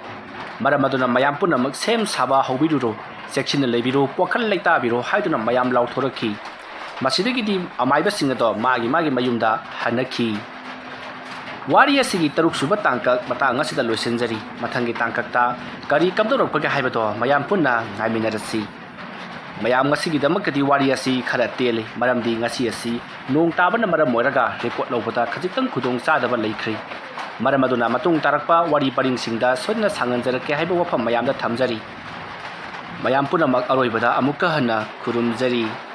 ꯃꯔꯝ ꯑꯗꯨꯅ ꯃꯌꯥꯝ ꯄꯨꯝꯅꯃꯛ ꯁꯦꯝ ꯁꯥꯕ ꯍꯧꯕꯤꯔꯨꯔꯣ, ꯆꯦꯛꯁꯤꯟꯅ ꯂꯩꯕꯤꯔꯣ, ꯋꯥꯈꯜ ꯂꯩꯇꯥꯕꯤꯔꯣ ꯍꯥꯏꯗꯨꯅ ꯃꯌꯥꯝ ꯂꯥꯎꯊꯣꯔꯛꯈꯤ꯫ ꯃꯁꯤꯗꯒꯤꯗꯤ ꯑꯃꯥꯏꯕꯁꯤꯡ ꯑꯗꯣ ꯃꯥꯒꯤ ꯃꯥꯒꯤ ꯃꯌꯨꯝꯗ ꯍꯟꯅꯈꯤ꯫ ꯋꯥꯔꯤ ꯑꯁꯤꯒꯤ ꯇꯔꯨꯛ ꯁꯨꯕ ꯇꯥꯡꯀꯛ ꯃꯇꯥꯡ ꯑꯁꯤꯗ ꯂꯣꯏꯁꯤꯟꯖꯔꯤ꯫ ꯃꯊꯪꯒꯤ ꯇꯥꯡꯀꯛꯇ ꯀꯔꯤ ꯀꯝꯗꯧꯔꯛꯄꯒꯦ ꯍꯥꯏꯕꯗꯣ ꯃꯌꯥꯝ ꯄꯨꯟꯅ ꯉꯥꯏꯃꯤꯟꯅꯔꯁꯤ꯫ ꯃꯌꯥꯝ, ꯉꯁꯤꯒꯤꯗꯃꯛꯇꯗꯤ ꯋꯥꯔꯤ ꯑꯁꯤ ꯈꯔ ꯇꯦꯜꯂꯤ, ꯃꯔꯝꯗꯤ ꯉꯁꯤ ꯑꯁꯤ ꯅꯣꯡ ꯇꯥꯕꯅ ꯃꯔꯝ ꯑꯣꯏꯔꯒ ꯔꯦꯀꯣꯔꯠ ꯂꯧꯕꯗ ꯈꯖꯤꯛꯇꯪ ꯈꯨꯗꯣꯡ ꯆꯥꯗꯕ ꯂꯩꯈ꯭ꯔꯦ꯫ ꯃꯔꯝ ꯑꯗꯨꯅ ꯃꯇꯨꯡ ꯇꯥꯔꯛꯄ ꯋꯥꯔꯤ ꯄꯔꯤꯡꯁꯤꯡꯗ ꯁꯣꯏꯗꯅ ꯁꯥꯡꯍꯟꯖꯔꯛꯀꯦ ꯍꯥꯏꯕ ꯋꯥꯐꯝ ꯃꯌꯥꯝꯗ ꯊꯝꯖꯔꯤ꯫ ꯃꯌꯥꯝ ꯄꯨꯝꯅꯃꯛ ꯑꯔꯣꯏꯕꯗ ꯑꯃꯨꯛꯀ ꯍꯟꯅ ꯈꯨꯔꯨꯝꯖꯔꯤ꯫